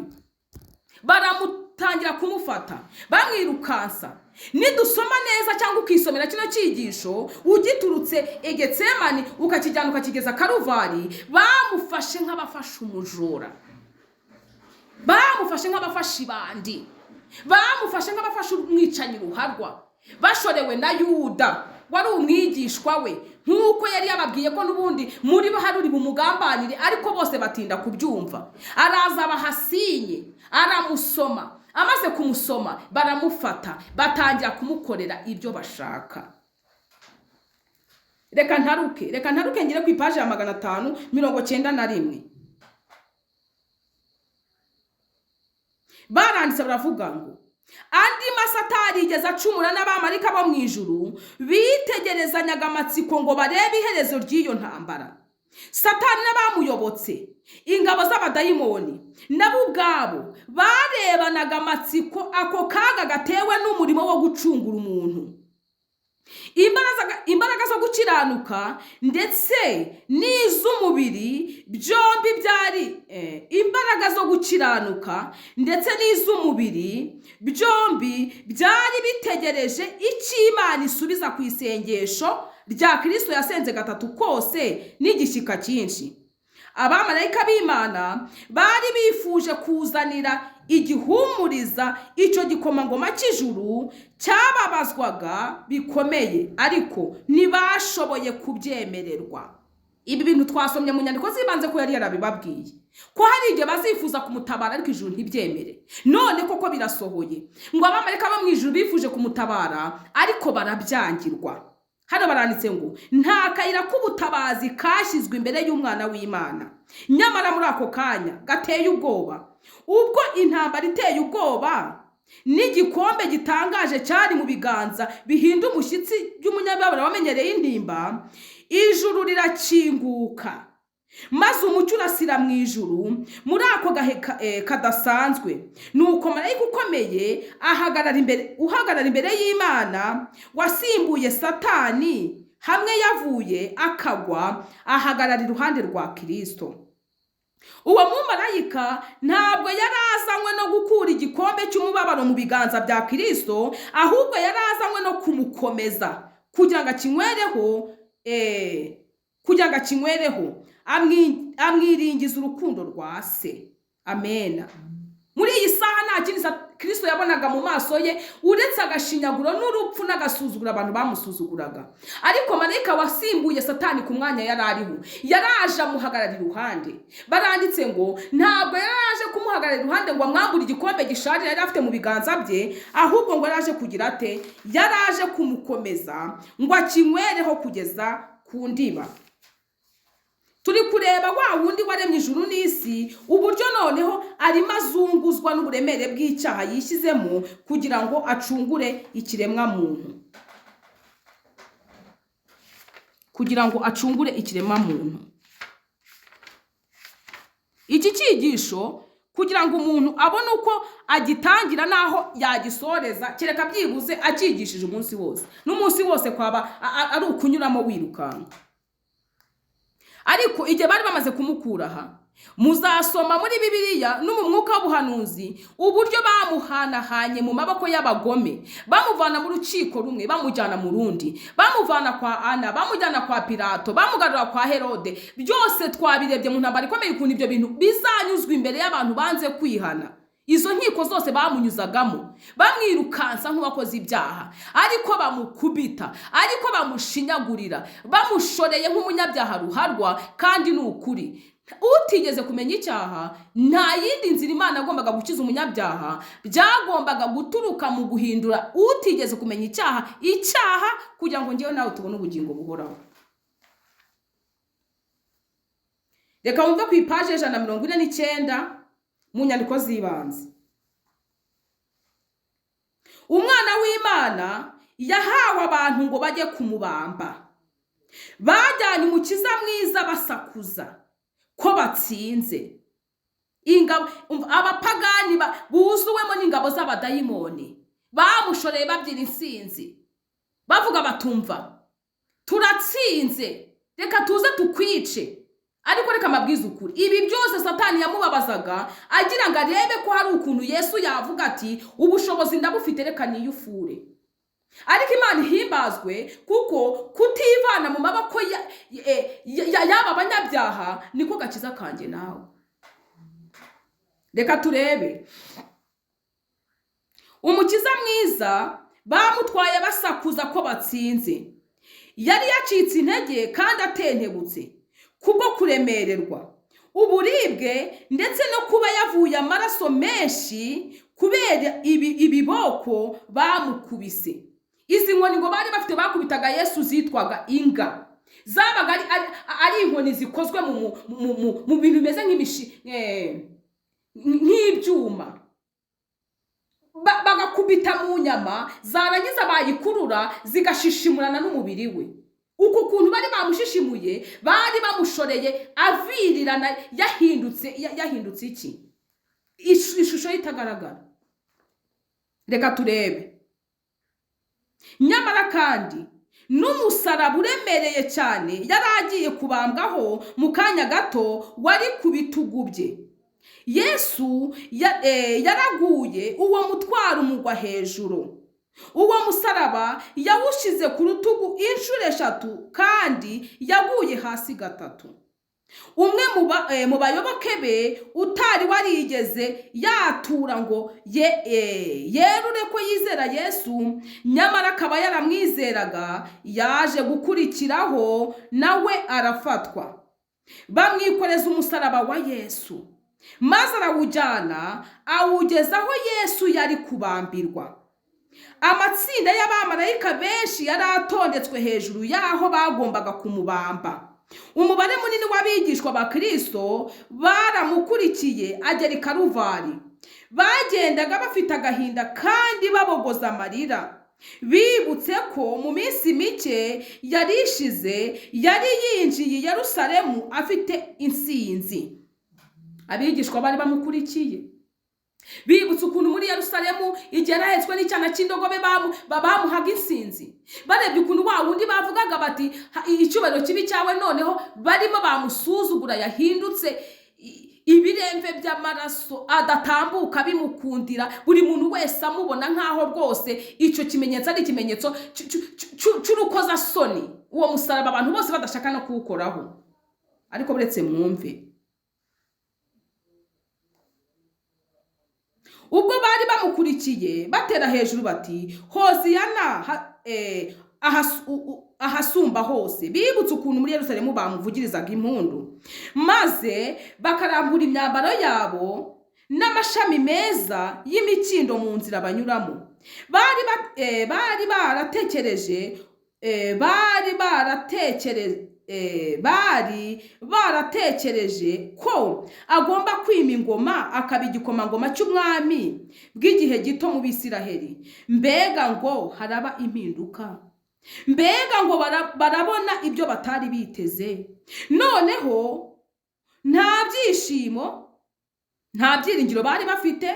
Baramutangira kumufata, bamwirukansa. Nidusoma neza cyangwa ukisomera kino cyigisho ugiturutse Egetsemani ukakijyana ukakigeza Karuvari, bamufashe nk'abafashe umujura, bamufashe nk'abafashe ibandi, bamufashe nk'abafashe umwicanyi ruharwa, bashorewe na Yuda wari umwigishwa we, nk'uko yari yababwiye ko n'ubundi muri bo hari uri bumugambanire, ariko bose batinda kubyumva. Araza abahasinye, aramusoma. Amaze kumusoma baramufata, batangira kumukorera ibyo bashaka. Reka ntaruke, reka ntaruke ngere ku ipaji ya 591. Baranditse baravuga ngo andi masa atarigeze acumura n'abamarayika bo mu ijuru bitegerezanyaga amatsiko ngo barebe iherezo ry'iyo ntambara. Satani n'abamuyobotse, ingabo z'abadayimoni, nabo ubwabo barebanaga amatsiko ako kaga gatewe n'umurimo wo gucungura umuntu. Imbaraga zo gukiranuka ndetse n'iz'umubiri byombi byari imbaraga zo gukiranuka ndetse n'iz'umubiri byombi byari bitegereje icyo Imana isubiza ku isengesho rya Kristo yasenze gatatu kose n'igishyika cyinshi. Abamarayika b'Imana bari bifuje kuzanira igihumuriza icyo gikomangoma cy'ijuru cyababazwaga bikomeye, ariko ntibashoboye kubyemererwa. Ibi bintu twasomye mu nyandiko z'ibanze ko yari yarabibabwiye ko hari igihe bazifuza kumutabara ariko ijuru ntibyemere. None koko birasohoye ngo abamarayika bo mu ijuru bifuje kumutabara ariko barabyangirwa. Hano baranditse ngo nta kayira k'ubutabazi kashyizwe imbere y'umwana w'Imana. Nyamara muri ako kanya gateye ubwoba, ubwo intambara iteye ubwoba n'igikombe gitangaje cyari mu biganza bihinda umushyitsi by'umunyababaro wamenyereye intimba, ijuru rirakinguka maze umucyo urasira mu ijuru muri ako gahe kadasanzwe. Nuko marayika ukomeye uhagarara imbere y'Imana wasimbuye Satani hamwe yavuye akagwa, ahagarara iruhande rwa Kristo. Uwo mumarayika ntabwo yari azanywe no gukura igikombe cy'umubabaro mu biganza bya Kristo, ahubwo yari azanywe no kumukomeza kugira ngo akinywereho, kugira ngo akinywereho amwiringiza urukundo rwa se. Amena. Muri iyi saha nta kindi Kristo yabonaga mu maso ye uretse agashinyaguro n'urupfu n'agasuzuguro abantu bamusuzuguraga. Ariko marayika wasimbuye Satani ku mwanya yari ariho yaraje amuhagarara iruhande. Baranditse ngo ntabwo yaraje kumuhagarara iruhande ngo amwambure igikombe gishaje yari afite mu biganza bye, ahubwo ngo yaraje kugira ate? Yaraje kumukomeza ngo akinywereho kugeza ku ndiba. Turi kureba wa wundi waremye ijuru n'isi, uburyo noneho arimo azunguzwa n'uburemere bw'icyaha yishyizemo kugira ngo acungure ikiremwa muntu, kugira ngo acungure ikiremwa muntu. Iki cyigisho kugira ngo umuntu abone uko agitangira n'aho yagisoreza, kereka byibuze akigishije umunsi wose, n'umunsi wose kwaba ari ukunyuramo wirukanka. Ariko igihe bari bamaze kumukura aha, muzasoma muri Bibiliya no mu mwuka w'ubuhanuzi uburyo bamuhanahanye mu maboko y'abagome, bamuvana mu rukiko rumwe bamujyana mu rundi, bamuvana kwa Ana bamujyana kwa Pilato, bamugarura kwa Herode. Byose twabirebye mu ntambara ikomeye ukuntu ibyo bintu bizanyuzwa imbere y'abantu banze kwihana. Izo nkiko zose bamunyuzagamo bamwirukansa nk'uwakoze ibyaha, ariko bamukubita, ariko bamushinyagurira, bamushoreye nk'umunyabyaha ruharwa. Kandi ni ukuri, utigeze kumenya icyaha, nta yindi nzira Imana yagombaga gukiza umunyabyaha, byagombaga guturuka mu guhindura utigeze kumenya icyaha icyaha, kugira ngo njyewe nawe tubone ubugingo buhoraho. Reka wumve ku ipaji 149 mu nyandiko z'ibanze. Umwana w'Imana yahawe abantu ngo bajye kumubamba. Bajyanye umukiza mwiza basakuza ko batsinze. Ingabo, abapagani buzuwemo n'ingabo z'abadayimoni bamushoreye babyina insinzi, bavuga batumva turatsinze, reka tuze tukwice. Ariko reka amabwize ukuri, ibi byose Satani yamubabazaga agira ngo arebe ko hari ukuntu Yesu yavuga ati: "Ubushobozi ndabufite, reka niyufure." Ariko Imana ihimbazwe, kuko kutivana mu maboko y'aba banyabyaha niko gakiza kanjye nawe. Reka turebe Umukiza mwiza. Bamutwaye basakuza ko batsinze. Yari yacitse intege kandi atentebutse kubwo kuremererwa, uburibwe, ndetse no kuba yavuye amaraso menshi kubera ibiboko bamukubise. Izi nkoni ngo bari bafite bakubitaga Yesu zitwaga inga. Zabaga ari inkoni zikozwe mu bintu bimeze nk'ibyuma, bagakubita mu nyama, zarangiza bayikurura zigashishimurana n'umubiri we. Uku kuntu bari bamushishimuye, bari bamushoreye avirirana, yahindutse iki? Ishusho ye itagaragara. Reka turebe. Nyamara kandi n'umusaraba uremereye cyane yari agiye kubambwaho mu kanya gato wari ku bitugu bye. Yesu yaraguye, uwo mutwaro umugwa hejuru. Uwo musaraba yawushyize ku rutugu inshuro eshatu, kandi yaguye hasi gatatu. Umwe mu bayoboke be utari warigeze yatura ngo yerure ko yizera Yesu, nyamara akaba yaramwizeraga, yaje gukurikiraho, nawe arafatwa, bamwikoreza umusaraba wa Yesu, maze arawujyana awugeza aho Yesu yari kubambirwa. Amatsinda y'abamarayika benshi yari atondetswe hejuru y'aho bagombaga kumubamba. Umubare munini w'abigishwa ba Kristo baramukurikiye agera i Karuvari. Bagendaga bafite agahinda kandi babogoza amarira, bibutse ko mu minsi mike yari ishize yari yinjiye i Yerusalemu afite insinzi. Abigishwa bari bamukurikiye bibutse ukuntu muri Yerusalemu, igihe yarahetswe n'icyana cy'indogobe, bamuhaga insinzi. Barebye ukuntu wa wundi bavugaga bati: "Icyubahiro kibe icyawe," noneho barimo bamusuzugura, yahindutse ibiremve by'amaraso, adatambuka bimukundira, buri muntu wese amubona nk'aho rwose icyo kimenyetso ari ikimenyetso cy'urukozasoni, uwo musaraba abantu bose badashaka no kuwukoraho. Ariko buretse mwumve. Ubwo bari bamukurikiye batera hejuru bati: "Hoziyana ahasumba hose!" Bibutse ukuntu muri Yerusalemu bamuvugirizaga impundu, maze bakarambura imyambaro yabo n'amashami meza y'imikindo mu nzira banyuramo. Bari baratekereje bari baratekereje bari baratekereje ko agomba kwima ingoma, akaba igikomangoma cy'umwami bw'igihe gito mu Bisiraheli. Mbega ngo haraba impinduka! Mbega ngo barabona ibyo batari biteze! Noneho nta byishimo, nta byiringiro bari bafite,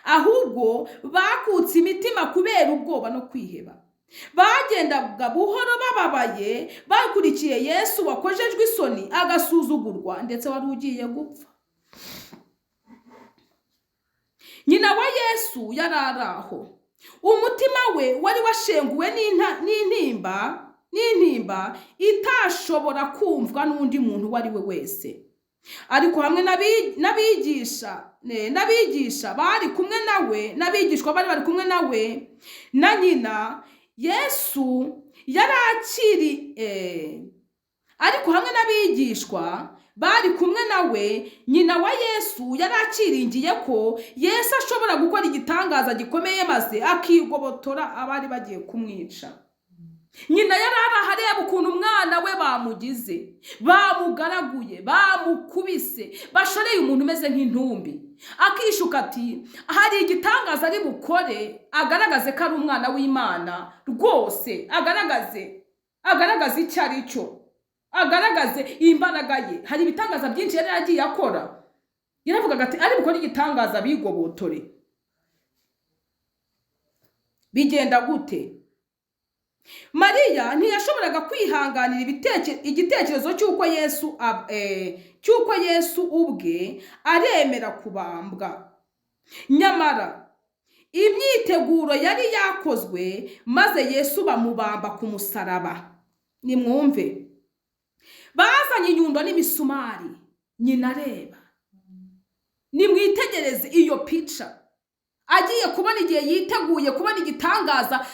ahubwo bakutse imitima kubera ubwoba no kwiheba. Bagendaga buhoro bababaye, bakurikiye Yesu wakojejwe isoni, agasuzugurwa, ndetse wari ugiye gupfa. Nyina wa Yesu yari ari aho. Umutima we wari washenguwe n'intimba itashobora kumvwa n'undi muntu uwo ari we wese. Ariko hamwe n'abigisha bari kumwe nawe, n'abigishwa bari bari kumwe nawe na nyina, Yesu yari akiri ariko hamwe n'abigishwa bari kumwe nawe, nyina wa Yesu yari akiringiye ko Yesu ashobora gukora igitangaza gikomeye, maze akigobotora abari bagiye kumwica. Nyina yari ari aho areba ukuntu umwana we bamugize, bamugaraguye, bamukubise, bashoreye umuntu umeze nk'intumbi, akishuka ati: "Hari igitangaza ari bukore, agaragaze ko ari umwana w'Imana rwose, agaragaze icyo ari cyo, agaragaze imbaraga ye." Hari ibitangaza byinshi yari yaragiye akora. Yaravugaga ati: "Ari bukore igitangaza bigobotore." Bigenda gute? Mariya ntiyashoboraga kwihanganira igitekerezo cy'uko Yesu ubwe aremera kubambwa. Nyamara imyiteguro yari yakozwe, maze Yesu bamubamba ku musaraba. Nimwumve, bazanye inyundo n'imisumari, nyina areba. Nimwitegereze iyo pica. Agiye kubona igihe yiteguye kubona igitangaza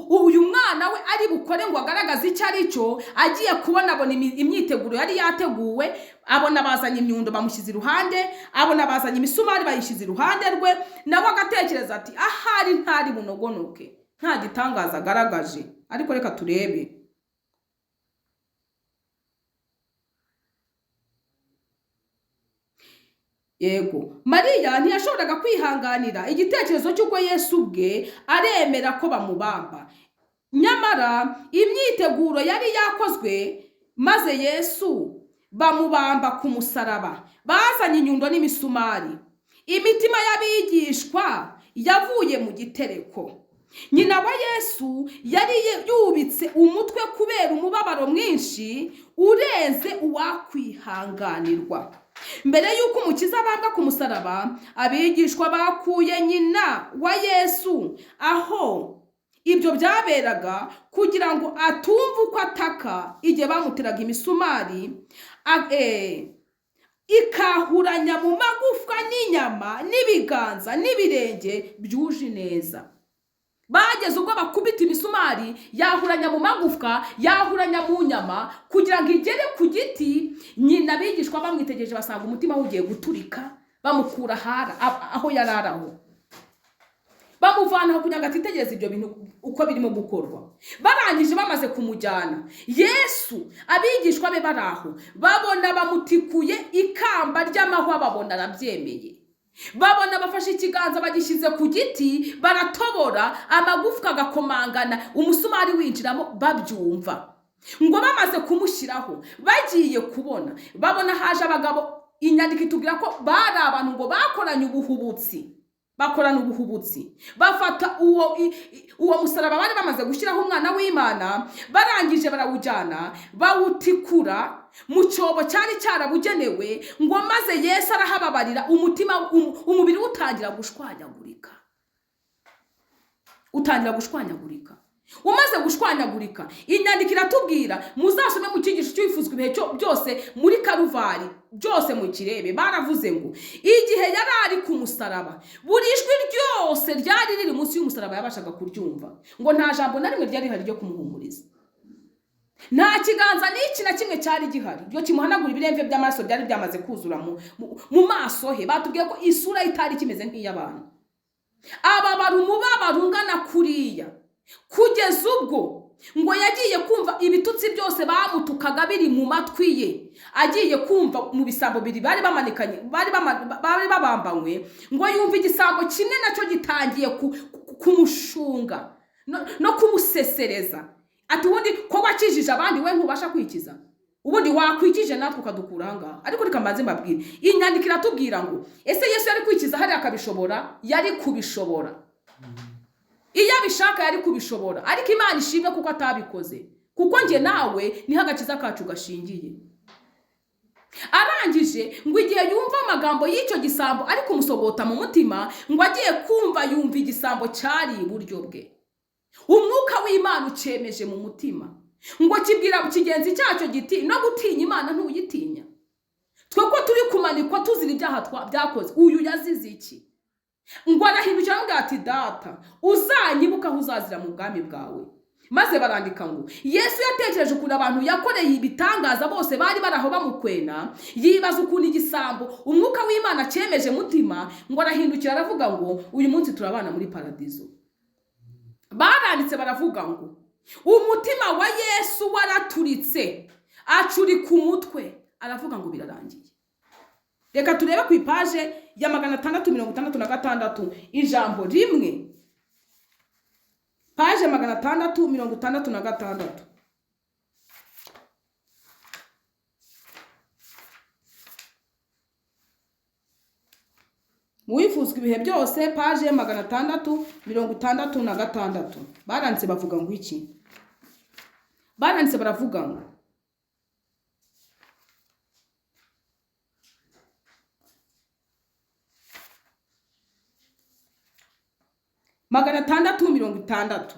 uyu mwana we ari bukore ngo agaragaze icyo ari cyo. Agiye kubona, abona imyiteguro yari yateguwe, abona bazanye imyundo bamushyize iruhande, abona bazanye imisumari bayishyize iruhande rwe, nawe agatekereza ati ahari ntari bunogonoke, nta gitangaza agaragaje. Ariko reka turebe. Yego, Mariya ntiyashoboraga kwihanganira igitekerezo cy'uko Yesu ubwe aremera ko bamubamba. Nyamara imyiteguro yari yakozwe, maze Yesu bamubamba ku musaraba. Bazanye inyundo n'imisumari. Imitima y'abigishwa yavuye mu gitereko. Nyina wa Yesu yari yubitse umutwe kubera umubabaro mwinshi urenze uwakwihanganirwa. Mbere y'uko Umukiza abambwa ku musaraba, abigishwa bakuye nyina wa Yesu aho ibyo byaberaga kugira ngo atumve uko ataka igihe bamuteraga imisumari, ikahuranya mu magufwa n'inyama n'ibiganza n'ibirenge byuje neza. Bageze ubwo bakubita imisumari, yahuranya mu magufwa, yahuranya mu nyama, kugira ngo igere ku giti. Nyina abigishwa bamwitegereje basanga umutima we ugiye guturika, bamukura aho yari ari aho, bamuvana aho kugira ngo atitegereze ibyo bintu uko birimo gukorwa. Barangije bamaze kumujyana, Yesu abigishwa be bari aho, babona bamutikuye ikamba ry'amahwa, babona arabyemeye. Babona bafashe ikiganza bagishyize ku giti, baratobora, amagufwa agakomangana, umusumari winjiramo, babyumva. Ngo bamaze kumushyiraho, bagiye kubona, babona haje abagabo. Inyandiko itubwira ko bari abantu ngo bakoranye ubuhubutsi, bakorana ubuhubutsi, bafata uwo musaraba bari bamaze gushyiraho umwana w'Imana, barangije barawujyana, bawutikura mu cyobo cyari cyarabugenewe, ngo maze Yesu arahababarira, umubiri utangira gushwanyagurika, utangira gushwanyagurika. Umaze gushwanyagurika, inyandiko iratubwira, muzasome mu cyigisho cy'uwifuzwa ibihe byose muri Karuvari, byose mu kirebe, baravuze ngo igihe yari ari ku musaraba, buri jwi ryose ryari riri munsi y'umusaraba yabashaga kuryumva, ngo nta jambo na rimwe ryari rihari ryo kumuhumuriza, nta kiganza n'iki na kimwe cyari gihari ryo kimuhanagura ibiremve by'amaraso byari byamaze kuzura mu maso he. Batubwiye ko isura itari kimeze nk'iy'abantu. Ababara umubabaro ungana kuriya, kugeza ubwo ngo yagiye kumva ibitutsi byose bamutukaga biri mu matwi ye, agiye kumva mu bisambo bibiri bari bamanikanye, bari babambanywe, ngo yumva igisambo kimwe nacyo gitangiye kumushunga no kumusesereza, ati ubundi ko wakijije abandi we ntubasha kwikiza, ubundi wakwikije natwe ukadukura aha ngaha. Ariko reka mbanze mbabwire, inyandiko iratubwira ngo ese Yesu yari kwikiza hariya akabishobora? Yari kubishobora. Iyo abishaka yari kubishobora, ariko Imana ishimwe kuko atabikoze, kuko njye nawe niho agakiza kacu gashingiye. Arangije ngo igihe yumva amagambo y'icyo gisambo ari kumusogota mu mutima, ngo agiye kumva yumva igisambo cyari iburyo bwe, umwuka w'Imana ucyemeje mu mutima, ngo kibwira kigenzi cyacyo giti no gutinya Imana ntuyitinya, twe ko turi kumanikwa tuzira ibyaha byakoze, uyu yazize iki? Ngo arahindukira aramubwira ati data uzanyibuka aho uzazira mu bwami bwawe. Maze barandika ngo Yesu yatekereje ukuntu abantu yakoreye ibitangaza bose bari baraho bamukwena, yibaza ukuntu igisambo umwuka w'Imana cyemeje mutima, ngo arahindukira aravuga ngo uyu munsi turabana muri paradizo. Baranditse baravuga ngo umutima wa Yesu waraturitse, acurika umutwe, aravuga ngo birarangiye. Reka turebe ku ipaje ya 666 ijambo rimwe, paje 666. Muwifuzwa ibihe byose, paje 666. Baranditse bavuga ngo iki? Baranditse baravuga ngo 660,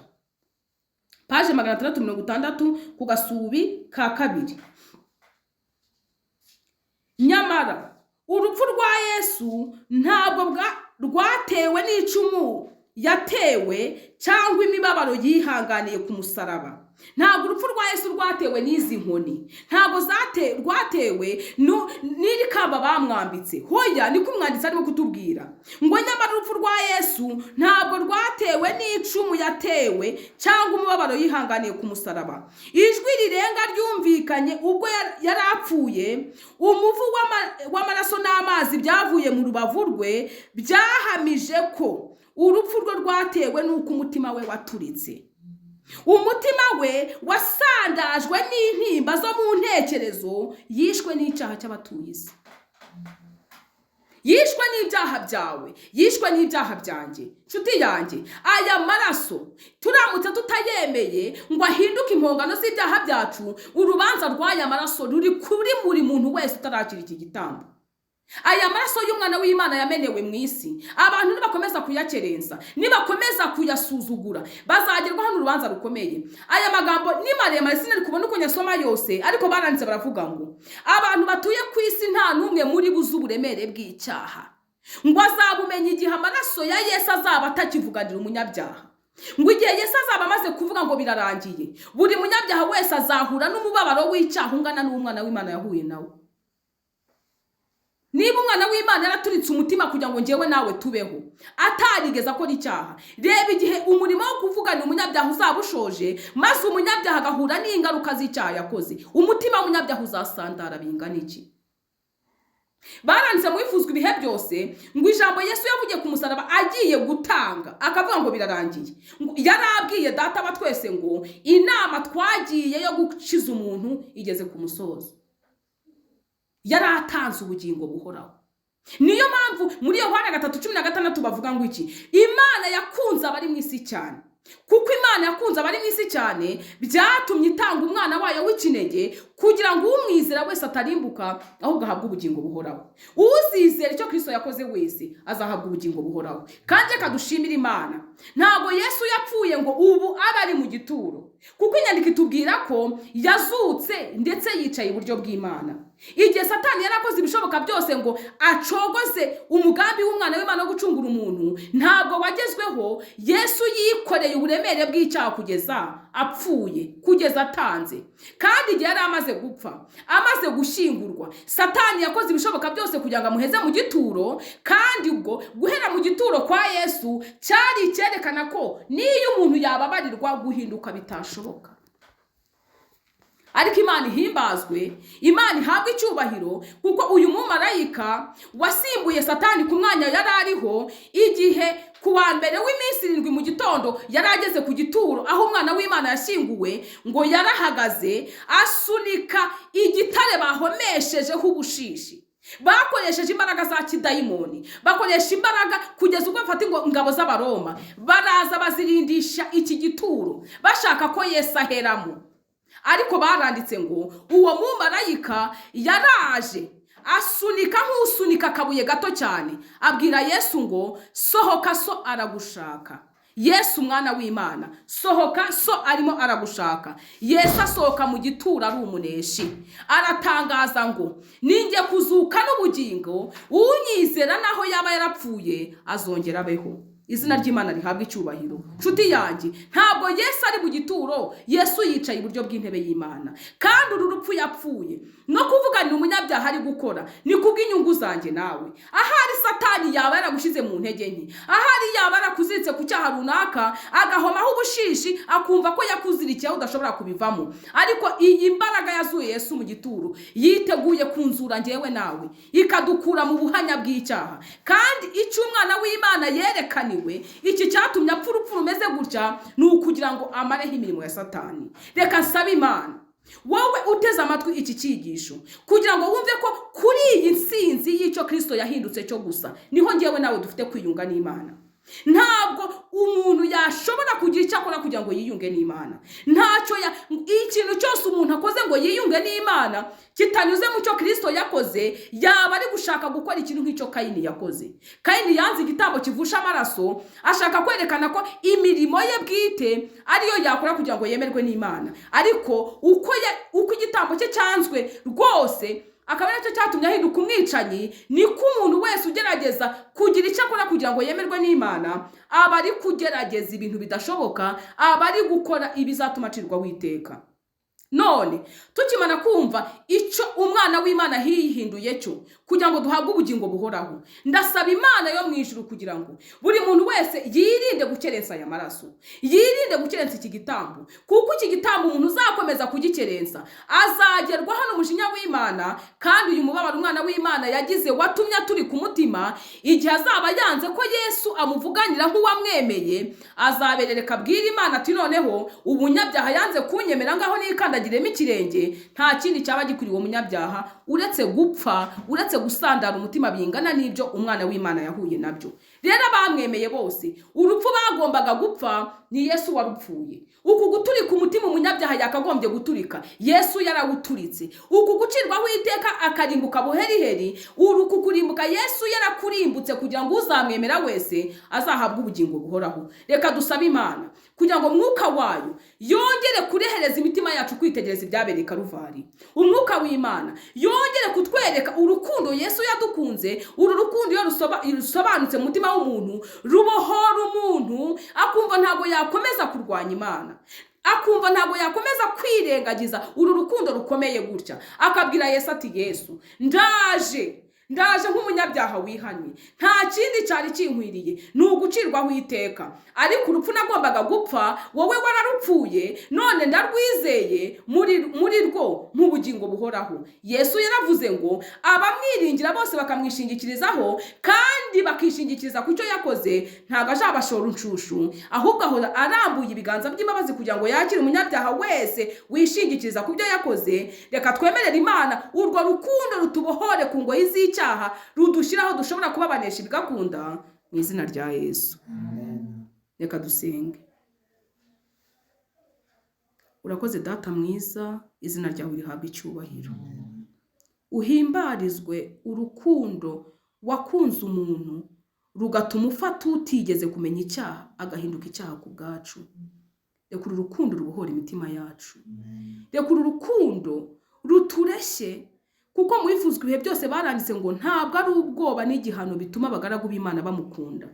page 660 ku gasubi ka kabiri. Nyamara urupfu rwa Yesu ntabwo rwatewe n'icumu yatewe cyangwa imibabaro yihanganiye ku musaraba. Ntabwo urupfu rwa Yesu rwatewe n'izi nkoni, ntabwo rwatewe n'iri kamba bamwambitse. Hoya, niko umwanditsi arimo kutubwira ngo nyamara urupfu rwa Yesu ntabwo rwatewe n'icumu yatewe cyangwa umubabaro yihanganiye ku musaraba. Ijwi rirenga ryumvikanye ubwo yari apfuye, umuvu w'amaraso n'amazi byavuye mu rubavu rwe byahamije ko urupfu rwe rwatewe n'uko umutima we waturitse. Umutima we wasandajwe n'intimba zo mu ntekerezo, yishwe n'icyaha cy'abatuye isi, yishwe n'ibyaha byawe, yishwe n'ibyaha byanjye. Nshuti yanjye, aya maraso turamutse tutayemeye ngo ahinduke impongano z'ibyaha byacu, urubanza rw'aya maraso ruri kuri buri muntu wese utarakira iki gitambo. Aya maraso y'umwana w'Imana yamenewe mu isi, abantu nibakomeza kuyakerensa, nibakomeza kuyasuzugura, bazagerwaho n'urubanza rukomeye. Aya magambo ni maremare, sinari kubona uko nyasoma yose, ariko baranditse baravuga ngo abantu batuye ku isi nta n'umwe muri buze uburemere bw'icyaha, ngo azabumenya igihe amaraso ya Yesu azaba atakivuganira umunyabyaha. Ngo igihe Yesu azaba amaze kuvuga ngo birarangiye, buri munyabyaha wese azahura n'umubabaro w'icyaha ungana n'umwana w'Imana yahuye nawe. Niba umwana w'Imana yaraturitse umutima kugira ngo njyewe nawe tubeho, atarigeze akora icyaha, reba igihe umurimo wo kuvugana umunyabyaha uzaba ushoje, maze umunyabyaha agahura n'ingaruka z'icyaha yakoze, umutima w'umunyabyaha uzasandara bingana iki? Baranditse mu Bifuzwa ibihe byose ngo ijambo Yesu yavugiye ku musaraba agiye gutanga akavuga ngo birarangiye, yarabwiye data wa twese ngo inama twagiye yo gukiza umuntu igeze ku musozo. Yaratanze ubugingo buhoraho. Niyo mpamvu muri Yohana 3:16 bavuga ngo iki? Imana yakunze abari mu isi cyane. Kuko Imana yakunze abari mu isi cyane, byatumye itanga umwana wayo w'ikinege kugira ngo umwizera wese atarimbuka, ahubwo ahabwe ubugingo buhoraho. Uzizera icyo Kristo yakoze wese azahabwa ubugingo buhoraho. Kandi reka dushimire Imana, ntabwo Yesu yapfuye ngo ubu abe ari mu gituro, kuko inyandiko itubwira ko yazutse ndetse yicaye iburyo bw'Imana. Igihe Satani yarakoze ibishoboka byose ngo acogoze umugambi w'umwana w'Imana wo gucungura umuntu, ntabwo wagezweho. Yesu yikoreye uburemere bw'icyaha kugeza apfuye, kugeza atanze. Kandi igihe yari amaze gupfa, amaze gushyingurwa, Satani yakoze ibishoboka byose kugira ngo amuheze mu gituro. Kandi ubwo guhera mu gituro kwa Yesu cyari icyerekana ko niyo umuntu yababarirwa guhinduka bitashoboka. Ariko Imana ihimbazwe, Imana ihabwe icyubahiro, kuko uyu mumarayika wasimbuye Satani ku mwanya yari ariho, igihe ku wa mbere w'iminsi 7 mu gitondo yari ageze ku gituro aho umwana w'Imana yashyinguwe, ngo yarahagaze asunika igitare bahomeshejeho ubushishi. Bakoresheje imbaraga za kidayimoni, bakoresha imbaraga kugeza ubwo bafata ingabo z'Abaroma, baraza bazirindisha iki gituro bashaka ko Yesu aheramo. Ariko baranditse ngo uwo mumarayika yaraje asunika nk'usunika akabuye gato cyane, abwira Yesu ngo sohoka, so aragushaka. Yesu umwana w'Imana, sohoka, so arimo aragushaka. Yesu asohoka mu gituro ari umuneshi, aratangaza ngo ninjye kuzuka n'ubugingo, unyizera naho yaba yarapfuye azongera abeho. Izina ry'Imana rihabwe icyubahiro. Nshuti yanjye, ntabwo Yesu ari mu gituro, Yesu yicaye iburyo bw'intebe y'Imana. Kandi uru rupfu yapfuye no kuvuganira umunyabyaha ari gukora ni kubw'inyungu zanjye nawe. Ahari Satani yaba yaragushyize mu ntege nke, ahari yaba yarakuziritse ku cyaha runaka, agahomaho ubushishi, akumva ko yakuzirikiye aho udashobora kubivamo. Ariko iyi mbaraga yazuye Yesu mu gituro yiteguye kunzura njyewe nawe, ikadukura mu buhanya bw'icyaha. Kandi icyo umwana w'Imana yerekaniwe, iki cyatumye apfa urupfu rumeze gutya, ni ukugira ngo amareho imirimo ya Satani. Reka nsabe Imana, wowe uteze amatwi iki cyigisho, kugira ngo wumve ko kuri iyi nsinzi y'icyo Kristo yahindutse cyo gusa niho njyewe nawe dufite kwiyunga n'Imana. Ntabwo umuntu yashobora kugira icyo akora kugira ngo yiyunge n'Imana. Ntacyo ikintu cyose umuntu akoze ngo yiyunge n'Imana kitanyuze mu cyo Kirisito yakoze, yaba ari gushaka gukora ikintu nk'icyo Kayini yakoze. Kayini yanze igitambo kivusha amaraso, ashaka kwerekana ko imirimo ye bwite ariyo yakora kugira ngo yemerwe n'Imana. Ariko uko igitambo cye cyanzwe rwose, akaba aricyo cyatumye ahinduka umwicanyi, niko umuntu wese ugerageza kugira icyo akora kugira ngo yemerwe n'Imana aba ari kugerageza ibintu bidashoboka, aba ari gukora ibizatuma acirwaho iteka. None tukimara kumva icyo umwana w'Imana yihinduye cyo kugira ngo duhabwe ubugingo buhoraho, ndasaba Imana yo mu ijuru kugira ngo buri muntu wese yirinde gukerensa aya maraso, yirinde gukerensa iki gitambo, kuko iki gitambo umuntu uzakomeza kugikerensa azagerwaho n'umujinya w'Imana. Kandi uyu mubabaro umwana w'Imana yagize watumye aturi ku mutima, igihe azaba yanze ko Yesu amuvuganira nk'uwamwemeye, azaberereka abwira Imana ati noneho ubunyabyaha yanze kunyemera, ngaho nikandagiremo ikirenge. Nta kindi cyaba gikwiriye uwo munyabyaha uretse gupfa, uretse gusandara umutima bingana n'ibyo umwana w'Imana yahuye nabyo. Rero abamwemeye bose urupfu bagombaga gupfa ni Yesu warupfuye. Uku guturika umutima umunyabyaha yakagombye guturika, Yesu yarawuturitse. Uku gucirwaho iteka akarimbuka buheriheri, uku kurimbuka Yesu yarakurimbutse kugira ngo uzamwemera wese azahabwe ubugingo buhoraho. Reka dusabe Imana kugira ngo umwuka wayo yongere kurehereza imitima yacu kwitegereza ibyabereye i Karuvari. Umwuka w'Imana yongere kutwereka urukundo Yesu yadukunze. Uru rukundo iyo rusobanutse mu mutima w'umuntu, rubohora umuntu, akumva ntabwo yakomeza kurwanya Imana, akumva ntabwo yakomeza kwirengagiza uru rukundo rukomeye gutya, akabwira Yesu ati Yesu ndaje, ndaje nk'umunyabyaha wihannye, nta kindi cyari kinkwiriye ni ugucirwaho iteka, ariko urupfu nagombaga gupfa wowe wararupfuye, none ndarwizeye muri rwo mu bugingo buhoraho. Yesu yaravuze ngo abamwiringira bose bakamwishingikirizaho kandi bakishingikiriza ku cyo yakoze, ntabwo azabashora inshushu, ahubwo ahora arambuye ibiganza by'imbabazi kugira ngo yakire umunyabyaha wese wishingikiriza ku byo yakoze. Reka twemerere Imana urwo rukundo rutubohore ku ngoyi z'icyaha, rudushyiraho dushobora kubabanesha bigakunda, mu izina rya Yesu. Amen. Reka dusenge. Urakoze Data mwiza, izina ryawe rihabwa icyubahiro, uhimbarizwe urukundo wakunze umuntu rugatuma ufata utigeze kumenya icyaha agahinduka icyaha ku bwacu. Reka uru rukundo rubohora imitima yacu, reka uru rukundo rutureshye, kuko mu bifuzwa ibihe byose baranditse ngo ntabwo ari ubwoba n'igihano bituma abagaragu b'Imana bamukunda,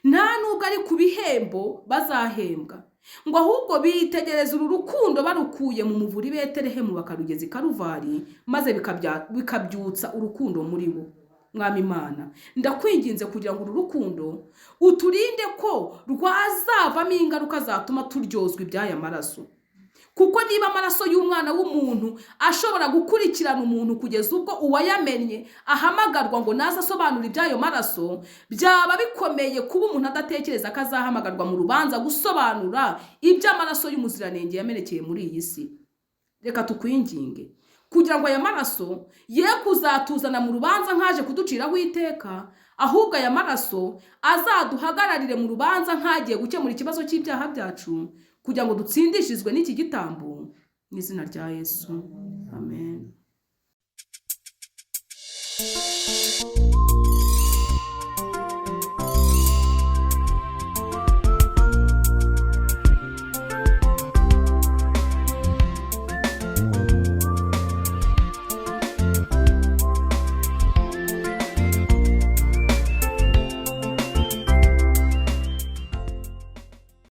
nta nubwo ari ku bihembo bazahembwa, ngo ahubwo bitegereza uru rukundo barukuye mu muvure i Betelehemu bakarugeza i Karuvari, maze bikabyutsa urukundo muri bo. Mwami Imana, ndakwinginze kugira ngo uru rukundo uturinde ko rwazavamo ingaruka zatuma turyozwa iby'aya maraso. Kuko niba amaraso y'umwana w'umuntu ashobora gukurikirana umuntu kugeza ubwo uwayamennye ahamagarwa ngo naze asobanure iby'ayo maraso, byaba bikomeye kuba umuntu adatekereza ko azahamagarwa mu rubanza gusobanura iby'amaraso y'umuziranenge yamenekeye muri iyi si. Reka tukwinginge kugira ngo aya maraso ye kuzatuzana mu rubanza nkaje kuduciraho iteka, ahubwo aya maraso azaduhagararire mu rubanza nkagiye gukemura ikibazo cy'ibyaha byacu, kugira ngo dutsindishizwe n'iki gitambo, mu izina rya Yesu. Amen.